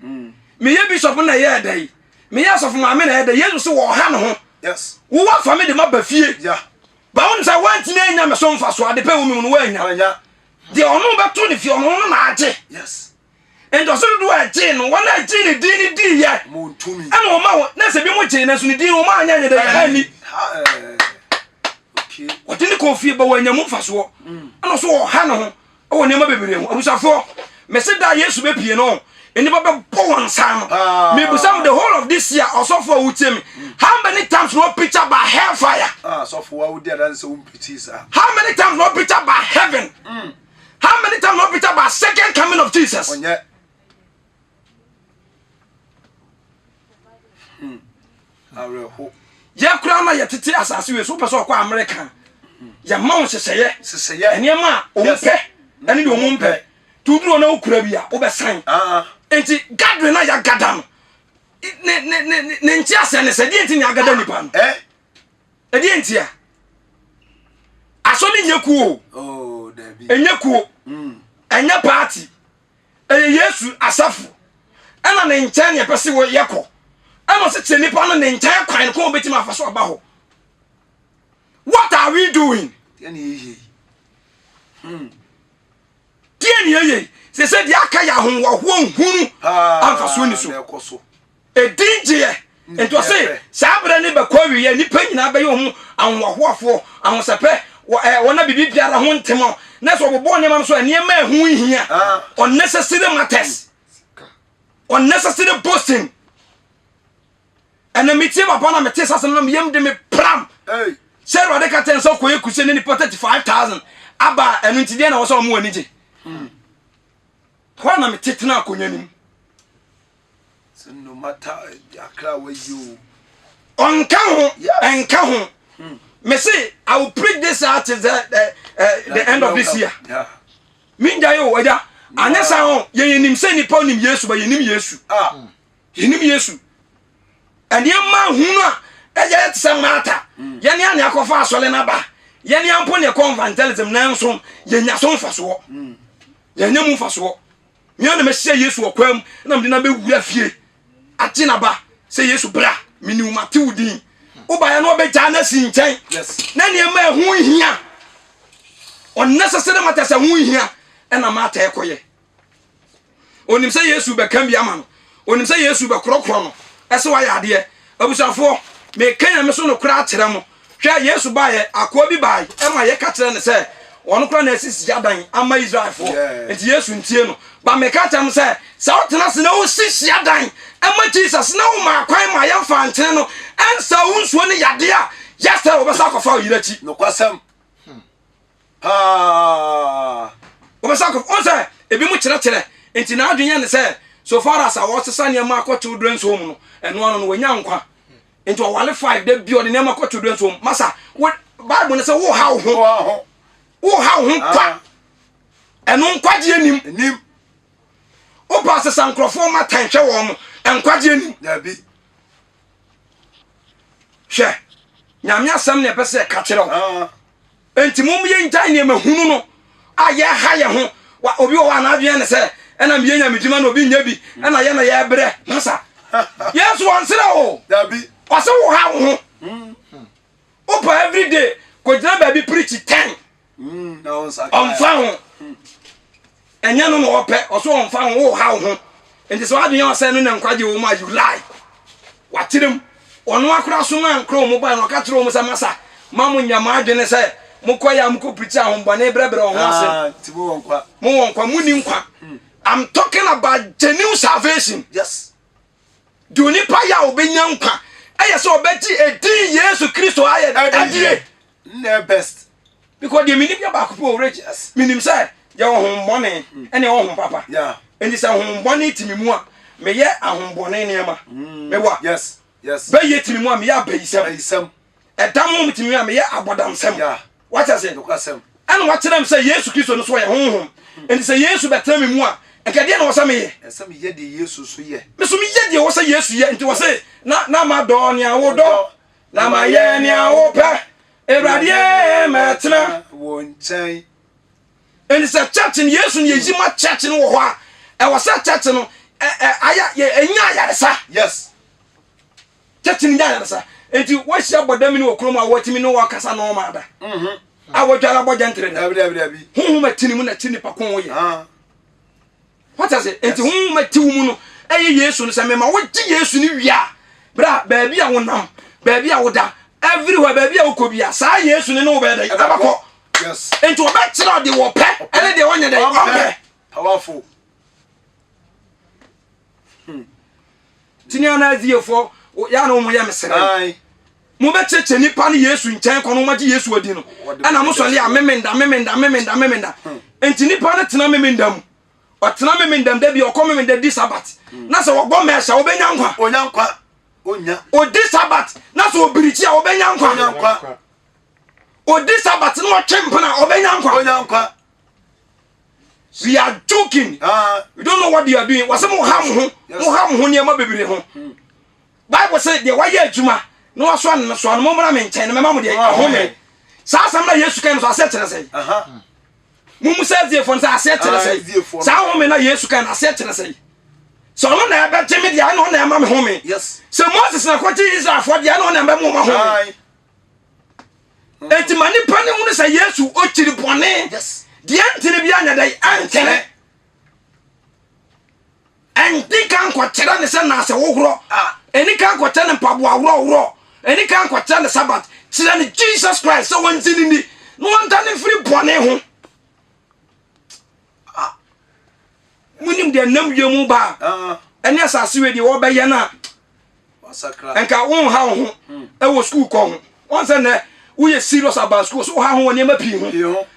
Meyɛ bishop na ɛyɛɛ dɛ yi. Meyɛ asɔfo maame na ɛyɛ dɛ. Yesu sɛ wɔha ne ho. Yes. Wo wafa me de ma ba fie. Yeah. Ba wonim sɛ woantumi anya me so mfaso ade pɛ wɔ me mu no woanya. Anya. Deɛ ɔno bɛto ne fie ɔno no na agye. Yes. Nti ɔsɛ dodoɔ a ɛgyee no wɔn a ɛgyee ne din no diiɛ. Mo ntumi. Ɛna wɔma wɔn na sɛ bi mo gyee nanso ne din no wɔn anyɛ anyɛ dɛ anni. Ha eh. Okay. Ɔde ne kɔɔ fie ba wɔanya mu mfasoɔ. Ɛna ɔso ɔha ne ho wɔ nneɛma bebree ho. Abusuafoɔ, mese da a Yesu bɛpie no, nnipa bɛbɔ wɔn nsa ano. Mebusa mo the whole of this year, ɔsɔfo a wotie me, how many times na preach about hellfire? Ah, sɔfo wa wodi adanse sɛ wompirikyi saa. How many times na preach about heaven? How many times na preach about second coming of Jesus? Ɔnyɛ. Hmm. Awerɛho. Yɛ koraa na yɛtete asase wei so wopɛ sɛ ɔkɔ Amerika yɛma wo nhyehyɛeɛ Nhyehyɛeɛ. nneɛma a wɔn pɛ ɛne deɛ wɔn mpɛ nti woduru hɔ na wokura bi a wobɛsan Ah. nti gathering na yɛagada no ne ne ne ne ne nteaseɛ ne sɛ deɛ nti ne agada nipa no Eh? ɛdeɛ nti a asɔre nyɛ kuo Oh, Dabi. ɛnyɛ kuo ɛnyɛ party Ɛyɛ Yesu asafo ɛna ne nkyɛn ne ɛpɛ sɛ yɛkɔ. Ɛna ɔsɛ kyerɛ nipa no ne nkyɛn kwan no kɔn obetumi afa so aba hɔ. What are we doing? Deɛ ne yɛyɛ yi. Deɛ ne yɛyɛ yi. Sɛ sɛ deɛ aka yɛ ahohoahoa nhunu amfasoɔ ni so. Edin gyeɛ. Nti ɔse saa berɛ no bɛkɔ awieɛ nnipa nyinaa bɛyɛ wɔn ahohoahoafoɔ, ahosɛpɛ, wɔ ɛɛ wɔn a biribi biara ho ntem a na sɛ ɔbobɔ nneɛma no so a nneɛma a ɛho nhia, unnecessary matters, unnecessary boasting. Ɛna metie papa na mete sasɛm na meyam de me pram sɛ Awurade ka kyɛn sɛ ɔkɔyɛ kuse ne nipa 35,000 aba a ɛno nti deɛ na wɔ sɛ ɔmo ani gye. Hɔ na mete tena akonnwa no mu. Sɛ no matter akra wayi o. Ɔnka ho, ɛnka ho. Me se, I will preach this out till the, uh, the end of this year. Yeah. Mingya yo, agya. Anyɛ saa ho, yɛn yɛnim sɛ nipa nim Yesu, ba yɛnim Yesu. Ah. Yɛnim Yesu. Nneɛma hunu a ɛyɛ te sɛ Martha. Yɛne ane akɔfa asɔre no aba. Yɛne ampo ne ɛkɔ evangelism nanso yɛnya so mfasoɔ. Yɛnya mu mfasoɔ. Me ara na mɛhyia Yesu wɔ kwan mu na mede no abɛwura fie agye n'aba sɛ Yesu bra menim mate wo din wobaeɛ na ɔbɛgyaa no asi nkyɛn na nneɛma a ɛho hia unnecessary matters a ɛho hia ɛna Martha ɛkɔyɛ onim sɛ Yesu bɛka bi ama no onim sɛ Yesu bɛkorɔkorɔ no ɛsɛ wayɛ adeɛ abusuafoɔ meka nyame so nokorɛ akyerɛ mo Hwɛ, Yesu baeɛ, akoa bi bae ma yɛka kyerɛɛ no sɛ ɔno koraa na asi hyiadan ama Israelfoɔ, enti Yesu ntie no. But meka kyerɛ mo sɛ, sɛ wotena ase na wosi hyiadan ma Jesus na womaa kwan ma yɛmfaa nkyene no nsa wo nsuo ne yadeɛ a, yɛ sɛ wɔbɛsan akɔfa wo yere akyi. Nokwasɛm paa. Wɔbɛsan akɔfa, wohu sɛ ebinom kyerɛkyerɛ, enti n'adwene yɛ ne sɛ, So far as a wɔsesa nneɛma akɔ children's home no, ɛno ano no wanya nkwa. Nti ɔwale five da bi ɔde nneɛma kɔ children's home. Masa, wo Bible no sɛ woha wo ho. Woha wo ho kwa. Ah. Ɛno nkwagyeɛ nim. Nim. Wopa sesa nkurɔfoɔ ma tan hwɛ wɔn mo. Nkwagyeɛ nim. Dabi. Hwɛ, Nyame asɛm na ɛpɛ sɛ ɛka kyerɛ wo. Ah. Enti mom yɛngyae nneɛma hunu no a yɛha yɛn ho. Wa, obi wɔ hɔ a n'adwene ne sɛ, ɛna meyɛ nyamedwuma na obi nyɛ bi, ɛna yɛ na yɛbrɛ. Masa, Yesu ɔnsrɛ wo. Dabi. Ɔse wo ha wo ho. Wopɛ everyday kɔgyina baabi preach ten. Ɔmfa ho. Ɛnyɛ no na ɔpɛ, ɔso ɔmfa ho, wo ha wo ho. Nti sɛ w'adwene yɛ ɔsɛ no na nkwagye wɔ mu a, you lie. Wakyerɛ mu. Ɔno akora so ma nkora wɔn bae no, ɔka kyerɛ wɔn sɛ, Masa, ma mo nya mo adwene sɛ mokɔ yɛ a mokɔ pirikyi ahombɔne brɛbrɛ wɔn ho ase. Ah, nti mo wɔ nkwa. Mo wɔ nkwa, mo ni nkwa. I'm talking about genuine salvation. Yes. Deɛ onipa yɛ a ɔbɛnya nkwa ɛyɛ sɛ ɔbɛgye edin Yesu Kristo ayɛ adie. Nnɛ best. Because deɛ menim yɛ baako pɛ o Rich. Menim sɛ yɛwɔ honhommɔne ɛne ɛwɔ honhom papa. Enti sɛ honhommɔne te me mu a, meyɛ ahombɔne nneɛma. Mewɔ a. Yes. Yes. Bɛyɛ te me mu a, meyɛ abayisɛm. Abayisɛm. Ɛdam honhom te me mu a, meyɛ abɔdamsɛm. Yeah. Wate aseɛ? Nokwasɛm. Ɛna wakyerɛ me sɛ Yesu Kristo no so ɔyɛ honhom. Enti sɛ Yesu bɛtena me mu a, nka deɛ na ɛwɔ sɛ meyɛ? Ɛsɛ meyɛ deɛ Yesu nso yɛ. Me nso meyɛ deɛ ɛwɔ sɛ Yesu yɛ. Nti wɔse, na, na madɔ nea wodɔ, na mayɛ nea wopɛ. Awurade ee, mɛtena. Wo nkyɛn. Enti sɛ church no Yesu no yɛyi ma church no wɔ hɔ a, ɛwɔ sɛ church no ɛ ɛ ayɛ yɛ ɛnya ayaresa. Yes. Church no nya ayaresa. Enti wɔahyia bɔdamini wɔ kurom a wɔatumi ne wɔkasa nɔɔma da. Mhm. A wɔdware abɔ gyantere da. Dabi dabi dabi. Honhom ɛte ne mu na ɛte nipa ko ho yɛ. Ah. Wate ase? Enti honhom a ɛte wo mu no ɛyɛ Yesu no. Sɛ mema wogye Yesu no wie a, bra baabi a wonam, baabi a woda, everywhere, baabi a wokɔ bia, saa Yesu no ne wo bɛyɛ dɛ? Ɛbɛkɔ. Yes. Enti ɔbɛkyerɛ deɛ wɔpɛ ɛne deɛ ɔnyɛ dɛ ɔmpɛ. Powerful. Tini ana aziefoɔ yɛ na wɔn yɛ mesrɛ. Mobɛkyerɛkyerɛ nipa ne Yesu nkyɛn kɔ no wɔagye Yesu adi no. Ɛna mo sɔle a memenda memenda memenda memenda. Enti nipa no tena memenda mu. Ɔtena memenda mu da bi ɔkɔ memenda di sabat. Na sɛ wɔbɔ mɛs a wɔbɛnya nkwa. Onya nkwa. Onya. Odi sabat na sɛ obirikyi a wɔbɛnya nkwa. Onya nkwa. Odi sabat na ɔtwe mpena a ɔbɛnya nkwa. Onya nkwa. We are joking. Ah. We don't know what they are doing. Wɔsɛ mo ha mo ho, mo ha mo ho nneɛma bebree ho. Bible sɛ deɛ wayɛ adwuma na wasoa no soa no mommra me nkyɛn na mɛma mo deɛ ahome. Saa asɛm na Yesu kan no so aseɛ kyerɛ sɛ. Mumu sɛ aziefoɔ no sɛ aseɛ kyerɛ sɛ. Saa ahome na Yesu kan no aseɛ kyerɛ sɛ. Sɛ ɔno na ɛbɛgye me deɛ ɛna ɔno na ɛma me home. Sɛ Moses na kɔgye Israelfoɔ deɛ ɛna ɔno na ɛbɛma wɔn ahome. Enti ma nipa no hunu sɛ Yesu okyiri bɔne. Deɛ ntene bi anyɛ dɛ ɛntene. Ɛndi ka nkɔkyerɛ ne sɛ naasɛ wohorɔ. Ɛni ka nkɔkyerɛ ne mpaboa worɔworɔ. Ɛni ka nkɔkyerɛ ne sabat. Kyerɛ ne Jesus Christ sɛ wɔngye ne ni na wɔndane mfiri bɔne ho. Monim deɛ nam wiem ba a ɛne asase wei deɛ wɔbɛyɛ no a nka wonha wo ho hmm. ɛwɔ sukuu kɔ ho wɔn sɛ nɛ woyɛ serious about school so woha ho wɔ nneɛma pii ho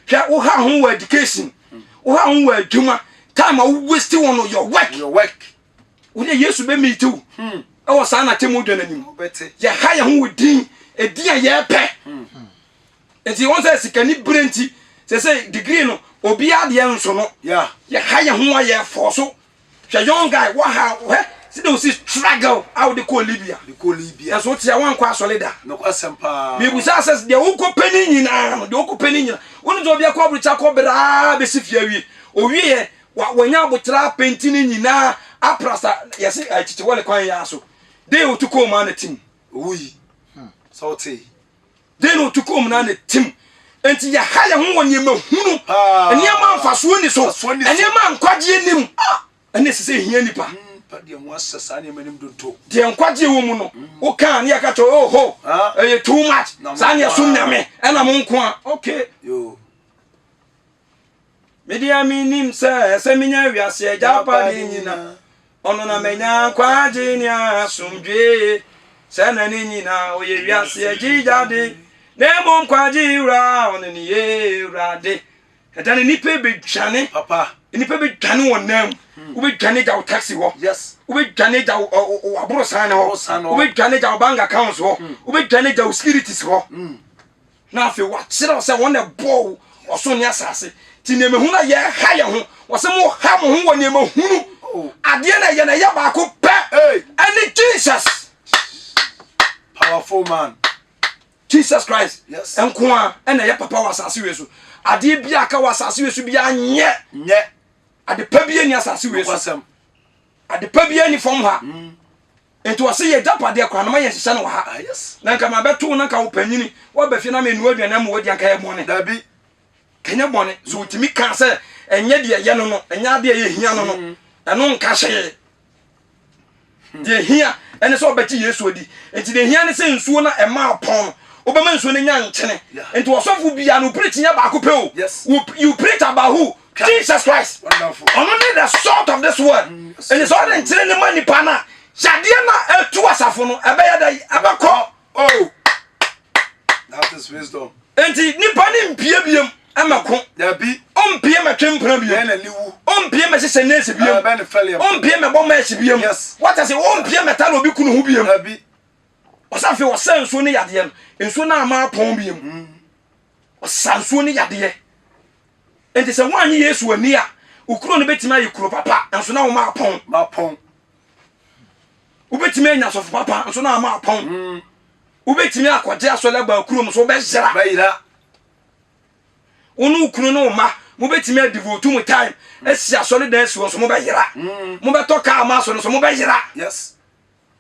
hwɛ woha ho wɔ education hmm. woha ho wɔ adwuma time a wo waste wɔ no your work your work wode yesu bɛ meet wo hmm. ɛwɔ saa na temu dwa n'anim yɛha yɛn ho wɔ din edin a yɛpɛ nti wɔn sɛ sikani bere nti sɛ sɛ degree no obiara deɛ nso no yɛha yɛn ho a yɛfɔ so Hwɛ young guy wɔ ha hwɛ sɛdeɛ osi struggle a wode kɔɔ Libya. De kɔɔ Libya. Nanso wote a woankɔ asɔre da. Nokwasɛm paa. Mebusa sɛ deɛ wokɔ pɛ ne nyinaa no deɛ wokɔ pɛ ne nyinaa wonim sɛ obi akɔ aburukyi akɔ beraa bɛsi fie awie owieɛ wa wanya abotra apɛnti ne nyinaa aprasa yɛse akyikyi wɔle kwan yɛ aso de otu kɔɔ mu a na tim. Owui. Sɛ wotee. Dɛn na otu kɔɔ mu na ne tim? Enti yɛha yɛn ho wɔ nneɛma hunu, nneɛma a mfasoɔ nni so, nneɛma a nkwagyeɛ nnim. Ɛne ɛsɛ sɛ ɛhia nipa. Deɛ nkwagyeɛ wɔ mu no, wokaa ne yɛka kyerɛ oh ho, ɛyɛ too much. Saa ne ɛsom nyame, ɛna mo nko a. Okay. Me deɛ menim sɛ ɛsɛ menya wiase agyapade nyina Ɔno na manya nkwagye ne asomdwee Sɛ na ne nyina ɔyɛ wiase agyigyade Na mmom nkwagye wura ɔno ne yɛ Awurade. Ɛda no nnipa bɛdwane. Papa. Nnipa bɛdwane wɔn nan mu. Wobɛdwane agya wo taxi hɔ. Yes. Wobɛdwane agya wo aborosan no hɔ. Wobɛdwane agya wo bank accounts hɔ. Wobɛdwane agya wo securities hɔ. Na afei wakyerɛ wo sɛ wɔn na ɛbɔɔ wo ɔsoro ne asase. Nti nneɛma hunu a yɛha yɛn ho. Wɔsɛ mo ha mo ho wɔ nneɛma hunu. Oh. Adeɛ na ɛyɛ na ɛyɛ baako pɛ. Ɛne Jesus. Powerful man. Jesus Christ Yes. nko a ɛna ɛyɛ papa wɔ asase wei so. Adeɛ bi a aka wɔ asase wei so biara nyɛ. Nyɛ. Ade pa bi ani asase wei so. Nokwasɛm. Ade pa bi ani fam ha. Nti wɔse yɛ gyapadeɛ koraa no ma yɛn hyehyɛ no wɔ ha. Ah, yes. Na nka ma bɛto na nka wo panyini woaba fie na menoa aduane ama wadi anka yɛ bɔne. Dabi. Kɛnyɛ bɔne. So wotumi ka sɛ ɛnyɛ deɛ ɛyɛ no no, ɛnyɛ adeɛ ɛyɛ hia no no. Ɛno nka hwee. Deɛ hia ɛne sɛ ɔbɛgye Yesu adi. Nti deɛ hia ne sɛ nsuo no ɛma apɔn no, wobɛma nsuo no nya nkyene. Nti ɔsɔfo biara no preach nyɛ baako pɛ o. Yes. You preach about who? Jesus Christ. Wonderful. Ɔno ne the salt of this world. Nti sɛ ɔde nkyene no ma nipa no a, yadeɛ no a ɛtu asafo no ɛbɛyɛ dɛ ɛbɛkɔ. Oh. That is wisdom. Nti nipa ne mpie biem ɛmɛko. Dabi. Ɔmpie mɛtwe mpena biem. Bɛn na ni wu. Ɔmpie mɛhyehyɛ nɛɛsi biem. Bɛn ne fɛlɛ. Ɔmpie mɛbɔ mɛɛsi biem. Yes. Wata sɛ ɔmpie mɛta na obi kunu ho biem. Dabi. Ɔsɛ afei ɔsɛ nsuo ne yadeɛ no. Nsuo no ama apɔn biem. Ɔsa nsuo ne yadeɛ. Nti sɛ woanye Yesu ani a, wo kuro no bɛtumi ayɛ kuro papa nso na woma apɔn. Mapɔn. Wobɛtumi anya asɔfo papa nso na ama apɔn. Wobɛtumi akɔgye asɔre aba kurom nso wobɛyera. Bɛyera. Wo ne wo kunu ne wo mma mobɛtumi adevote mo time asi asɔre dan asi hɔ nso mobɛyera. Mobɛtɔ kaa ama asɔre nso mobɛyera. Yes.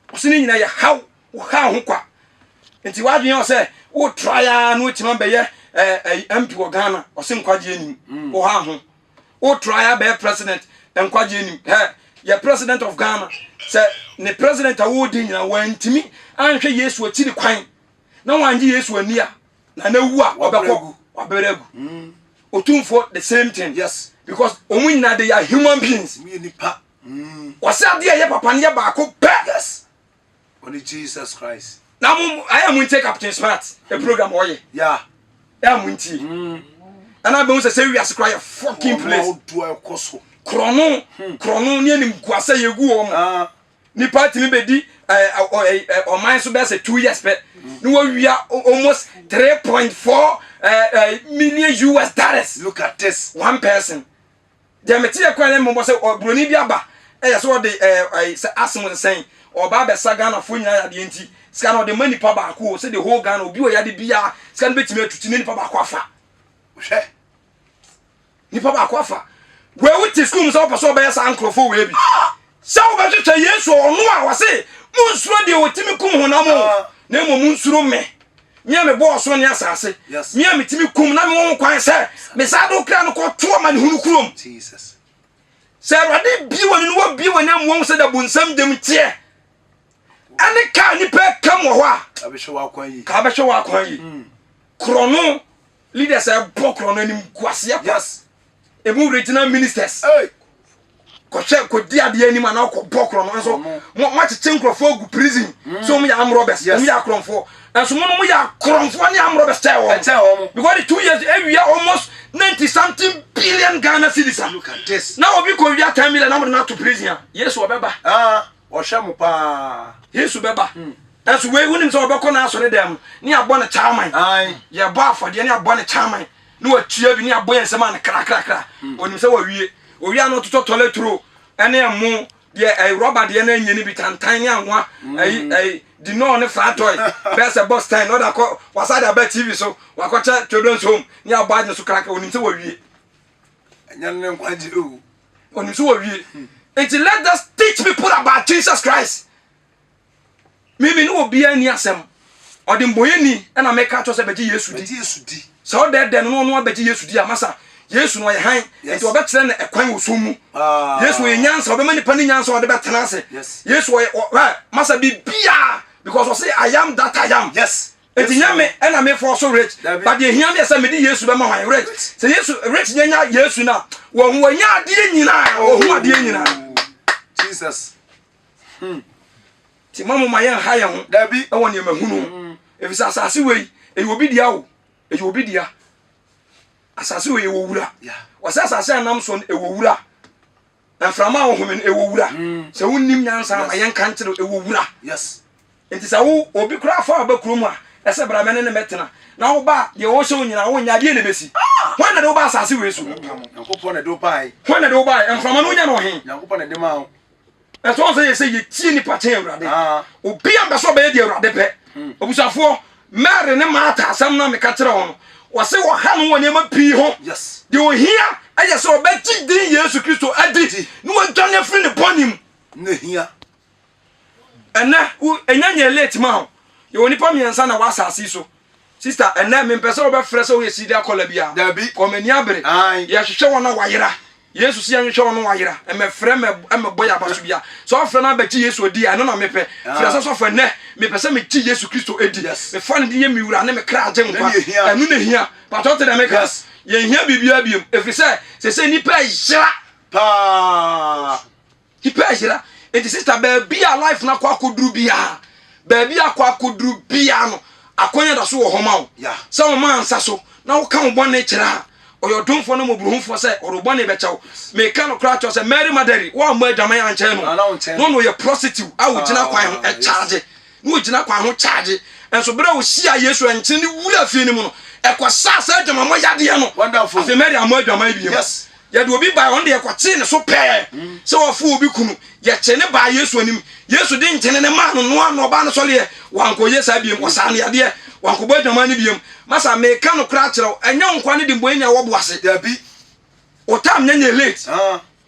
Ɔsɛ ne nyinaa yɛ haw, wo haw ho kwa. Nti w'adwene yɛ sɛ wo try ara na wotumi abɛyɛ ɛɛ MP wɔ Ghana, ɔsɛ nkwagye anim. Wo haw ho. Wo try abɛyɛ president, nkwagye anim. Hɛ, yɛ president of Ghana. Sɛ ne president a wɔredi nyinaa wantumi anhwɛ Yesu akyiri kwan na wangye Yesu ani a, na na wu a ɔbɛkɔ wabrɛ agu. Otumfoɔ the same thing. Yes. Because wɔn nyinaa they are human beings. Wɔn yɛ nipa. Wɔsɛ adeɛ a ɛyɛ papa no yɛ baako pɛ. Yes. Only Jesus Christ. Na mo ayɛ mo ntie Captain Smart e program ɔyɛ. Yeah. Ɛyɛ mo ntie. Ɛna bɛhu sɛ sɛ wiase koraa yɛ fucking place. Ɔno ɛkɔ so. Korɔno korɔno ne anim guasɛ yɛgu wɔn. Ah. Nipa tumi bɛdi ɔman so bɛyɛ sɛ 2 years pɛ. Ne wɔwia almost 3.4 million US dollars. Look at this. One person. Deɛ mete yɛ kwan ne mmɔbɔ sɛ ɔbroni bi aba ɛyɛ sɛ ɔde ɛɛ ɛɛ sɛ asem sɛn ɔba abɛsa Ghanafoɔ nyinaa yadeɛ nti sika no ɔde ma nipa baako o sɛ the whole Ghana obi wɔ yade biara sika no bɛtumi atutu ne nipa baako afa. Hwɛ. Nipa baako afa. Wei wote sukuu mu sɛ wopɛ sɛ ɔbɛyɛ saa nkurɔfoɔ wei bi sɛ wobɛhwehwɛ Yesu ɔno a wɔse monsuro deɛ ɔtumi kum honam o na mmom monsuro me me a mebɔɔ ɔsoro ne asase Yes. me a metumi kum na mewɔ ho kwan sɛ mesaa de wo kra no kɔto amanehunu kurom Jesus. sɛ awurade bie w'ani no wabie w'ani ama wahu sɛ da bonsam gyam teɛ ɛne kaa nipa kam wɔ hɔ a Abɛhwɛ w'akwan yi. ka bɛhwɛ w'akwan yi korɔno leaders a ɛbɔ korɔno anim guaseɛ kwa Yes. emu regional ministers Hey. kɔhwɛ kɔdi adeɛ anim anaa kɔbɔ korɔ no nso mo moakyekye nkurɔfoɔ agu prison sɛ wɔn yɛ armed robbers Yes. wɔn yɛ akorɔmfoɔ nso mo no mo yɛ akorɔmfoɔ ne armed robbers kyɛn wɔn Ɛkyɛn wɔn. because the 2 years awia almost 90 something billion Ghana cedis a Look at this. na obi kɔ wia 10 million na mo de no ato prison a Yesu ɔbɛba. Ah, ɔhwɛ mo paa. Yesu bɛba. Ɛnso wei wonim sɛ ɔbɛkɔ n'asɔre dɛm ne abɔ ne chairman. Aye. Yɛbɔ afɔdeɛ ne abɔ ne chairman ne watua bi ne abɔ yɛn nsɛm a ne krakrakra. Onim sɛ wawie. Owie a na ɔtotɔ toilet roll ɛne ɛmo deɛ ɛyɛ rɔba deɛ na ɛnyɛ ne bi tantan ne anwa ɛyi ɛyi dinɔɔ ne fratɔi bɛyɛ sɛ box 10 na ɔde akɔ wasa de aba TV so wakɔkyɛ children's home ne abɔ agye so krakra. Onim sɛ wawie. Ɛnyɛ ne nkwagye o. Onim sɛ wawie. Nti let us teach people about Jesus Christ. Mimi ne obiara ni asɛm. Ɔde mbɔyɛni ɛna meka kyerɛ sɛ bɛgye Yesu di. Bɛgye Yesu di. Sɛ ɔdɛɛdɛ no na ɔno abɛgye Yesu di a masa Yesu no ɔyɛ hann. Yes. Nti ɔbɛkyerɛ no ɛkwan wɔ sum mu. Ah. Yesu ɔyɛ nyansa, ɔbɛma nipa ne nyansa ɔde bɛtena ase. Yes. Yesu ɔyɛ ɔ ɛ masa biribiara because ɔse I am that I am. Yes. Nti nyɛ me ɛna me fɔ so rich. Dabi. But deɛ hia me yɛ sɛ mede Yesu bɛma hwan rich. Sɛ Yesu rich nyɛ nya Yesu no a wɔhu wɔnya adeɛ nyinaa wɔhu adeɛ nyinaa. Jesus. Nti ma mo ma yɛn ha yɛn ho. Dabi. Ɛwɔ nneɛma hunu ho. Efisɛ asase wei ɛyɛ obi dea o ɛyɛ obi dea. Asase wɔ yɛwɔ wura. Wɔsɛ asase a nam so no ɛwɔ wura. Mframa a wɔhome no ɛwɔ wura. Sɛ wonnim nyansa ama yɛnka nkyerɛ ɛwɔ wura. Nti sɛ wo obi koraa fa ɔba kurom a ɛsɛ bra mɛne ne mɛtena na wo ba deɛ wɔhyɛ wo nyinaa wonyɛ adeɛ na ɛbɛsi. Hwan na de wo ba asase wei so? Nyankopɔn na de wo bae. Hwan na de wo bae? Mframa no wonya no ɔhe? Nyankopɔn na de ma wo. Ɛsɛ wɔn sɛ yɛ sɛ yɛtie nipa kyɛn Awurade. Obi a mpɛ sɛ ɔbɛyɛ deɛ Awurade pɛ. Abusuafoɔ, Mary ne Martha asɛm no a meka kyerɛ wɔn no, wɔse wɔha no wɔ nneɛma pii ho. Deɛ ohia ɛyɛ sɛ ɔbɛgye din Yesu Kristo adi na wadwane afiri ne bɔne mu. Na hia. Ɛnɛ, wo ɛnya nyɛ late ma wo. Yɛwɔ nipa mmiɛnsa na wɔ asase so. Sister, ɛnɛ mempɛ sɛ wobɛfrɛ sɛ woyɛ serial caller biara. Dabi. Kɔ m'ani abere. Ae. Yɛhwehwɛ wɔn a wɔayera. Yesu se yɛnhwehwɛ wɔn a wɔayera. Mmɛfrɛ mmɛ mmɛbɔ yɛn abaso biara. Sɛ wofrɛ na abɛgye Yesu adi a, ɛno na mepɛ. Frɛ sɛ sɔfo ɛnɛ mepɛ sɛ megye Yesu Kristo adi. Yes. Mefa ne din yɛ me wura ne me kra agye nkwa. Ɛno na ehia. Ɛno na ehia. Pakyɛ wote deɛ meka? Yes. Yɛnhia biribiara biom. Ɛfiri sɛ, seesei nnipa ayera. Paa. Nipa ayera. Nti sister baabi a life no akɔ akɔduru biara, baabi a akɔ akɔduru biara no, akwanya da so wɔ hɔ ma wo. Sɛ wo ma nsa so na woka wo bɔne kyerɛ a, ɔyɛ ɔdomfoɔ ne mmɔborɔhunufoɔ sɛ ɔde wo bɔne bɛkyɛ wo. Meka no koraa kyerɛ sɛ Mary Magdalene, woammɔ adwaman ankyɛn no, na ɔno ɔyɛ prostitute a ɔgyina kwan ho ɛkyagye. Na ɔgyina kwan ho kyagye. Nso berɛ a ɔhyiaa Yesu nkyene ne wura fie no mu no, ɛkɔsaa saa adwamammɔ yadeɛ no. Afei Mary ammɔ adwaman bio. Yɛde obi bae, ɔno deɛ yɛkɔkyee ne so pɛɛ sɛ wafo obi kunu. Yɛkyee no baa Yesu anim. Yesu de nkyene no maa no, noa no, ɔbaa no sɔreɛ. Wankɔyɛ saa biom. Ɔsaa no yadeɛ. Wankɔbɔ adwaman no biom. Masa, meka nokorɛ akyerɛ wo, ɛnyɛ wo nkoa ne dimbɔni a ɛwɔ bo ase. Dabi. Wo time nyɛ nyɛ late.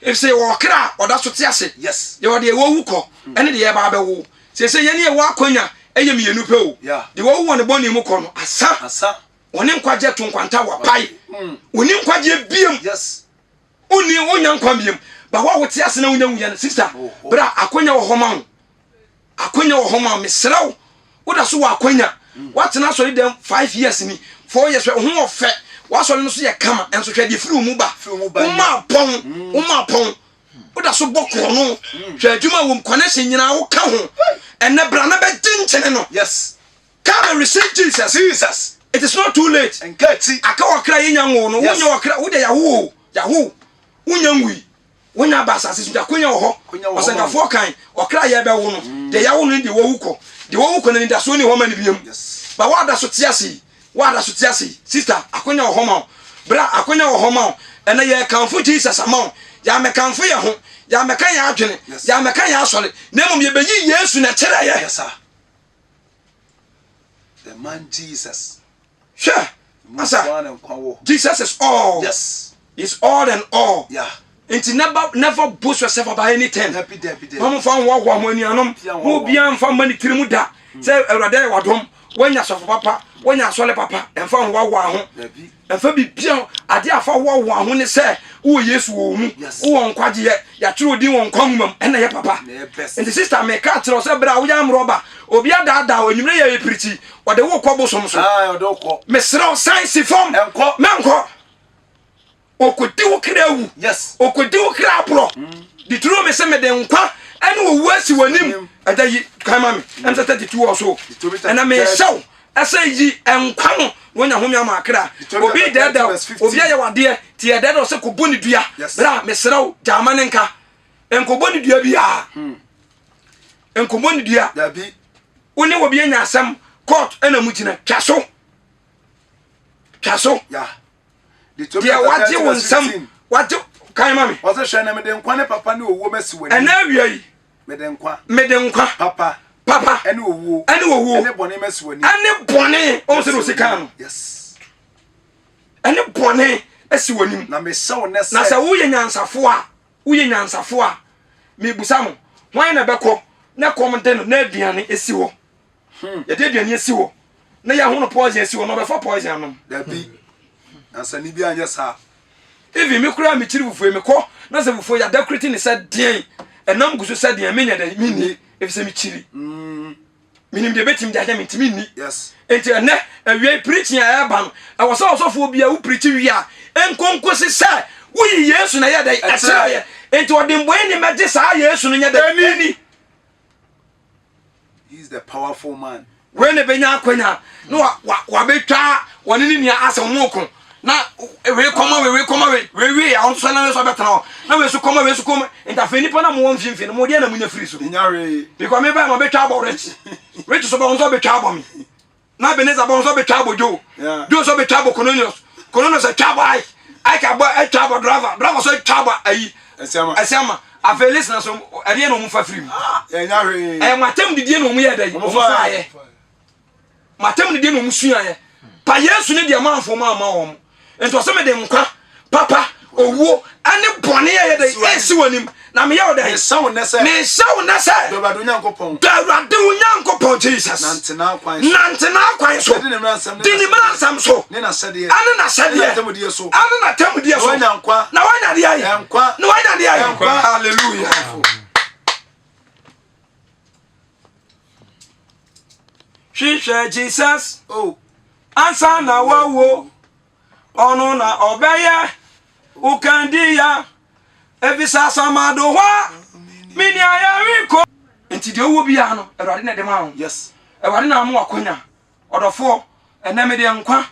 Efisɛ yɛwɔ ɔkra a ɔda so te ase. Yes. Yɛwɔ deɛ wawu kɔ, ɛne deɛ yɛreba abɛwo. Seesei yɛne yɛwɔ akwanya yɛ mmienu pɛ o. Yeah. Deɛ wawu wɔ ne bɔne mu kɔ no, asa. Asa. Wɔne nkwagyeɛ to nkwanta wapae. Wɔni nkwagyeɛ biem. Yes. Wonni wonya nkwa biem. Ba wo a wote ase na wonya wuiɛ no, sister, bra akwanya wɔ hɔ ma wo. Akwanya wɔ hɔ ma wo. Mesrɛ wo, woda so wɔ akwanya. Woatena asɔre dɛm 5 years ni, 4 years, hwɛ wo ho ɔfɛ. W'asɔre no so yɛ kama, nso hwɛ deɛ firi wo mu ba. Firi wo mu ba Woma apɔn, woma apɔn. Woda so bɔ korɔno. Hwɛ adwuma wɔ mu, connection nyinaa woka ho. Ɛnɛ bra na bɛgye nkyene no. Yes. Come and receive Jesus. Jesus. It is not too late. Nka akyi. Aka ɔkra yɛnya nwoo no. Yes. Wonya ɔkra, wode yaho o, yaho. Wonya nwui. Wonya aba asase so nti akonya wɔ hɔ. Akonya wɔ hɔ ma wo. Ɔsɛnkafoɔ kan, ɔkra yɛbɛwo no. Deɛ yɛawo no ne deɛ wawu kɔ. Deɛ wawu kɔ no anidasoɔ ni hɔ ma no biom. Yes. Ba woada so te ase yi, woada so te ase yi. Sister, akonya wɔ hɔ ma wo. Bra, akonya wɔ hɔ ma wo. Ɛnɛ yɛrekamfo Jesus ama wo. Yɛammɛkamfo yɛn ho, yɛammɛka yɛn adwene, Yes. yɛammɛka yɛn asɔre, na mmom yɛbɛyi Yesu na ɛkyerɛ yɛ. Yes, sir. The man Jesus. Hwɛ, asa, Mu nkoa na nkwa wɔ. Jesus is all. Yes. He's all and all. Yeah. Nti never never boast yourself about anything. Dabi dabi dabi. Wɔn fa hoahoa ho anuanom. Pia hoahoa. Mo obiara nfa mma ne tiri mu da. Sɛ Awurade ayɛ wadom, wanya sɔfo papa, wanya asɔre papa, ɛnfa hoahoa ho. Dabi. Ɛnfa bibia ho. Adeɛ afa hoahoa ho ne sɛ wowɔ Yesu wɔ wo mu. Yes. Wowɔ nkwagyeɛ, yɛatwerɛ wo din wɔ nkwa nwoma mu, ɛna ɛyɛ papa. Na ɛyɛ best. Nti sister meka kyerɛ wo sɛ berɛ a woyɛ amrɔba, obi adaadaa wo, anwummerɛ yɛ yɛ pirikyi, ɔde wo kɔ bosom so. Ah, ɔde wo kɔ. Mesrɛ wo san si fam. Ɛnkɔ. Mɛnkɔ. Okodi wo kra awu. Yes. Okodi wo kra aborɔ. Deuteronomy sɛ mede nkwa ɛne owu asi w'anim. Ɛda yi kan ma me. Ɛm sɛ 32 wɔ so. Deuteronomy Ɛna mehyɛ wo ɛsɛ yi nkwa no na wonya home ama akra. Deuteronomy Obi chapter 30 dɛɛdɛw, verse 15. obi ayɛ wadeɛ, ti yɛ dɛɛdɛw sɛ kɔbɔ ne dua. Yes. Bra mesrɛ wo gyaama ne nka. Nkɔbɔ ne dua biara. Nkɔbɔ ne dua. Dabi. Wo ne obi anya asɛm court ɛna mu gyina twa so. Twa so. Yeah. Deuteronomy Deɛ chapter wagye 30 wo verse nsam 15. wagye kan ma me. Ɔsɛ hwɛ na mede nkwa ne papa ne owuo masi w'anim. Ɛnɛ awia yi Mede nkwa. mede nkwa Papa. papa Ɛne owuo. ɛne owuo Ɛne bɔne masi w'anim. ɛne bɔne ɔn sɛ na osi kan no Yes. ɛne bɔne asi w'anim. Na mehyɛ wo nnɛ Na sɛ sɛ. woyɛ nyansafo a woyɛ nyansafo a mebusa mo hwan na bɛkɔ na kɔm de no na aduane esi hɔ yɛde aduane esi hɔ na yɛahono poison esi hɔ na ɔbɛfa poison anom. Dabi. Nansani bi anyɛ saa. Even me koraa mekyiri fufuo yi mekɔ na sɛ fufuo yɛ adakureti ne sɛ deɛn ɛnam gu so sɛ deɛn menyɛ dɛn menni efisɛ mekyiri menim deɛ bɛtumi de ayɛ me nti menni Yes. nti ɛnɛ awia yi preaching a ɛreba no ɛwɔ sɛ ɔsɔfoɔ bi a wo preach wie a nkonkosi sɛ woyi Yesu na ɛyɛ dɛn ɛkyerɛ yɛ nti ɔde mbɔe ni mɛgye saa Yesu no nyɛ dɛn ɛni He is the powerful man. Wei na bɛnya akwanya na wabɛtwa wɔne ne nua asɛm mo ko. Na wei kɔma wei, wei kɔma wei, wei wie a, ɔno nso na wei nso abɛtena hɔ. Na wei nso kɔma wei nso kɔma. Nti afei nipa na mowɔ mfimfini no, mo deɛ na monya firi so. Nya hwee. Because me bɛyɛ ma bɛtwa abɔ Rich. Rich so bɛ ɔno nso abɛtwa abɔ me. Na Ebenezer bɔ nso bɛtwa abɔ Joe. Joe nso bɛtwa abɔ Cornelius. Cornelius atwa abɔ Ike. Ike abɔ atwa abɔ driver. Driver nso atwa abɔ ayi. Ɛsiama. Afei listeners no ɛdeɛ na wɔn fa firi mu. Ɛnya hwee. Ɛyɛ mo atam didie na wɔn yɛ dɛ. Wɔn fa yɛ. Mo atam didie na wɔn sua yɛ. Pa Yesu ne deɛ manfo ma ama wɔn. Nti ɔsɛ mede nkwa, papa, owuo, ɛne bɔne a ɛyɛ dɛn ɛresi w'anim, na meyɛ wo dɛn? Mehyɛ wo nnɛ sɛ. Mehyɛ wo nnɛ sɛ. Dɔ Awurade wo Nyankopɔn. Dɔ Awurade wo Nyankopɔn, Jesus. Nante n'akwan so. Nante n'akwan so. Di ne mmaransɛm ne Di ne mmaransɛm so. Ne n'ahyɛdeɛ. Ɛne n'ahyɛdeɛ. Ne n'atemmudeɛ so. Ɛne n'atemmudeɛ so. Na woanya nkwa. Na woanya deɛ? Nkwa. Na woanya deɛ? Nkwa. Hallelujah. Hwehwɛ Jesus. Oh. Ansa na wawo. Ɔno na ɔbɛyɛ wo kandiya efisɛ asamado hɔ a me nua yɛrekɔ. Nti deɛ ɔwɔ biara no Awurade na ɛde ma wo. Yes. Awurade na ama wakonya. Ɔdɔfoɔ, ɛnɛ mede nkwa,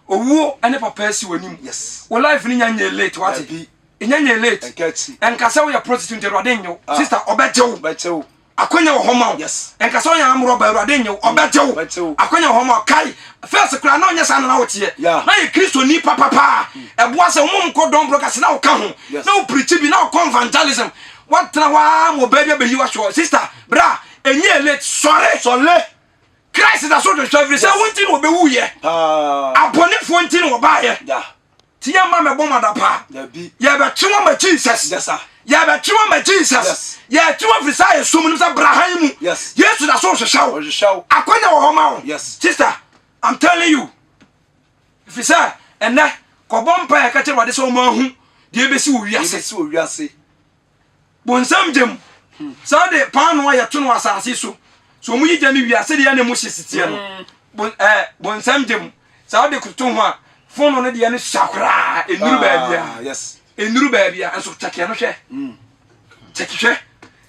owuo ne papa asi w'anim. Yes. Wo life no nya nyɛ late wate. Dabi. Ɛnya nyɛ late. Ɛnka akyi. Ɛnka sɛ woyɛ prostitute nti Awurade nnye wo. Ah. Sister, ɔbɛgye wo. Ɔbɛgye wo. Akwanya wɔ hɔ ma wo. Yes. Ɛnka sɛ ɔyɛ amorɔba Awurade nnye wo. Ɔbɛgye wo. Ɔbɛgye wo. Akwanya wɔ hɔ ma wo. Kae, first koraa na ɔnyɛ saa na na woteɛ. Yeah. Na yɛ Kristoni papapa. Ɛboa sɛ wɔn nkɔ dɔm broadcast na woka ho. Yes. Na wo preach bi na wokɔ evangelism. Woatena hɔ ara ma ɔbaa bi abɛyi wo ahwɛ hɔ. Sister, bra, ɛnyɛ late. Sɔre. Sɔre. Christ da so hwehwɛ ɛfiri sɛ wo nti na ɔbɛwuiɛ. Paa. Abɔnefoɔ nti na ɔbaeɛ. Yeah. Ti yɛ mma mɛbɔ mo adapaa. Dabi. Yɛbɛtwe wɔn ma Jesus. Yes sir. Yɛbɛtwe wɔn ma Jesus. Yes. Yɛtwe wɔn firi saa esum no mu sɛ bra hann mu. Yes. Yesu da so rehwehwɛ wo. Ɔhwehwɛ wo. Akwanya wɔ hɔ ma wo. Yes. Sister, I'm telling you. Ɛfiri sɛ ɛnɛ kɔbɔ mpaeɛ ka kyerɛ Awurade sɛ ɔma ahu deɛ ɛbɛsi wɔ wiase. Deɛ ɛbɛsi wɔ wiase. Bonsam gya mu. Saa de paanoo a yɛto no asase so, sɛ wɔn yi gya no wie a, sɛdeɛ na emu hye si teɛ no, mm. bon, ɛɛ, bonsam gya mu. Saa de toto ho a, fonno no deɛ no sua koraa, ennuru ah, baabi a. Yes. Ennuru baabi a, nso kyɛkeɛ no hwɛ. Mm. Kyɛke hwɛ.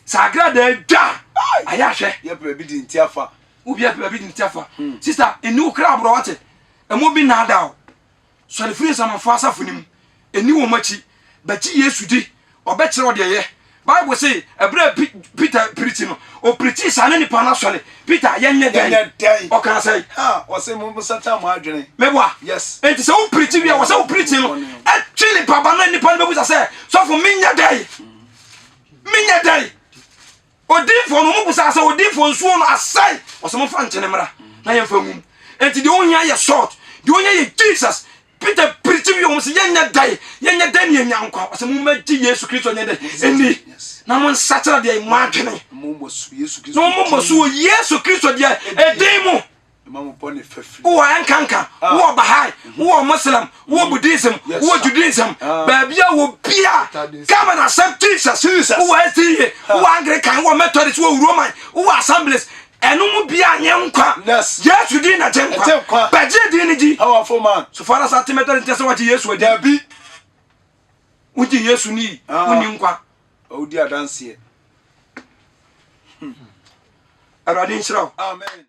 Sɛ agradaa dwa a, ayɛ ahwɛ. Yɛ pɛ baabi di nti afa. Obi apɛ baabi di nti afa. Hmm. Sista, ɛni wo kra aborɔ wate. Ɛmo bi nnaada o. Sɔre firi nsamanfoɔ asafo no mu. Nni wɔn akyi. Bɛgye Yesu di. Ɔbɛkyerɛ wo deɛ yɛ. Bible se, ɛberɛ a Peter pirikyi no, ɔpirikyii saa na nnipa no asɔre. Peter, yɛnyɛ dɛn? Yɛnyɛ dɛn? Ɔkaa sɛn? Ha, ɔse monsakyera mo adwene. Meboa? Yes. Enti sɛ wo pirikyi wie a, wɔ sɛ wo pirikyi no ɛtwe nipa ba na nipa no bɛbusa sɛ, sɔfo menyɛ dɛn? Menyɛ dɛn? Odiyifoɔ no, wɔbisaa sɛ, Odiyifoɔ, nsuo no asɛe. Ɔsɛ momfa nkyene mmra na yɛmfa ngu mu. Enti deɛ ohia yɛ salt, deɛ ohia yɛ Jesus. Peter pirikyi wie wɔn sɛ yɛnyɛ dɛn, yɛnyɛ dɛn ne yɛnya nkwa. Ɔsɛ mommɛgye Yesu Kristo nyɛ dɛn ɛni na monsakyera deɛ mo adwene Na mommɔ mommɔ so wɔ Yesu Kristo deɛ ɛdin mu. Wowɔ ɛnkanka, wowɔ Baha'i, wowɔ Muslim, wowɔ Buddhism, wowɔ Judaism, baabi a wɔ bia, come and accept Jesus. Wowɔ SDA, wowɔ Anglican, wowɔ Methodist, wowɔ Roman, wowɔ Assemblies, ɛno mu bia nyɛ nkwa. Yesu din na gye nkwa. Bɛgye din no di. So far as ate Methodist nkyɛ sɛ wagye Yesu adi. Wogye Yesu ni, wonni nkwa. Wodi adanseɛ. Awurade nhyira wo. Amen.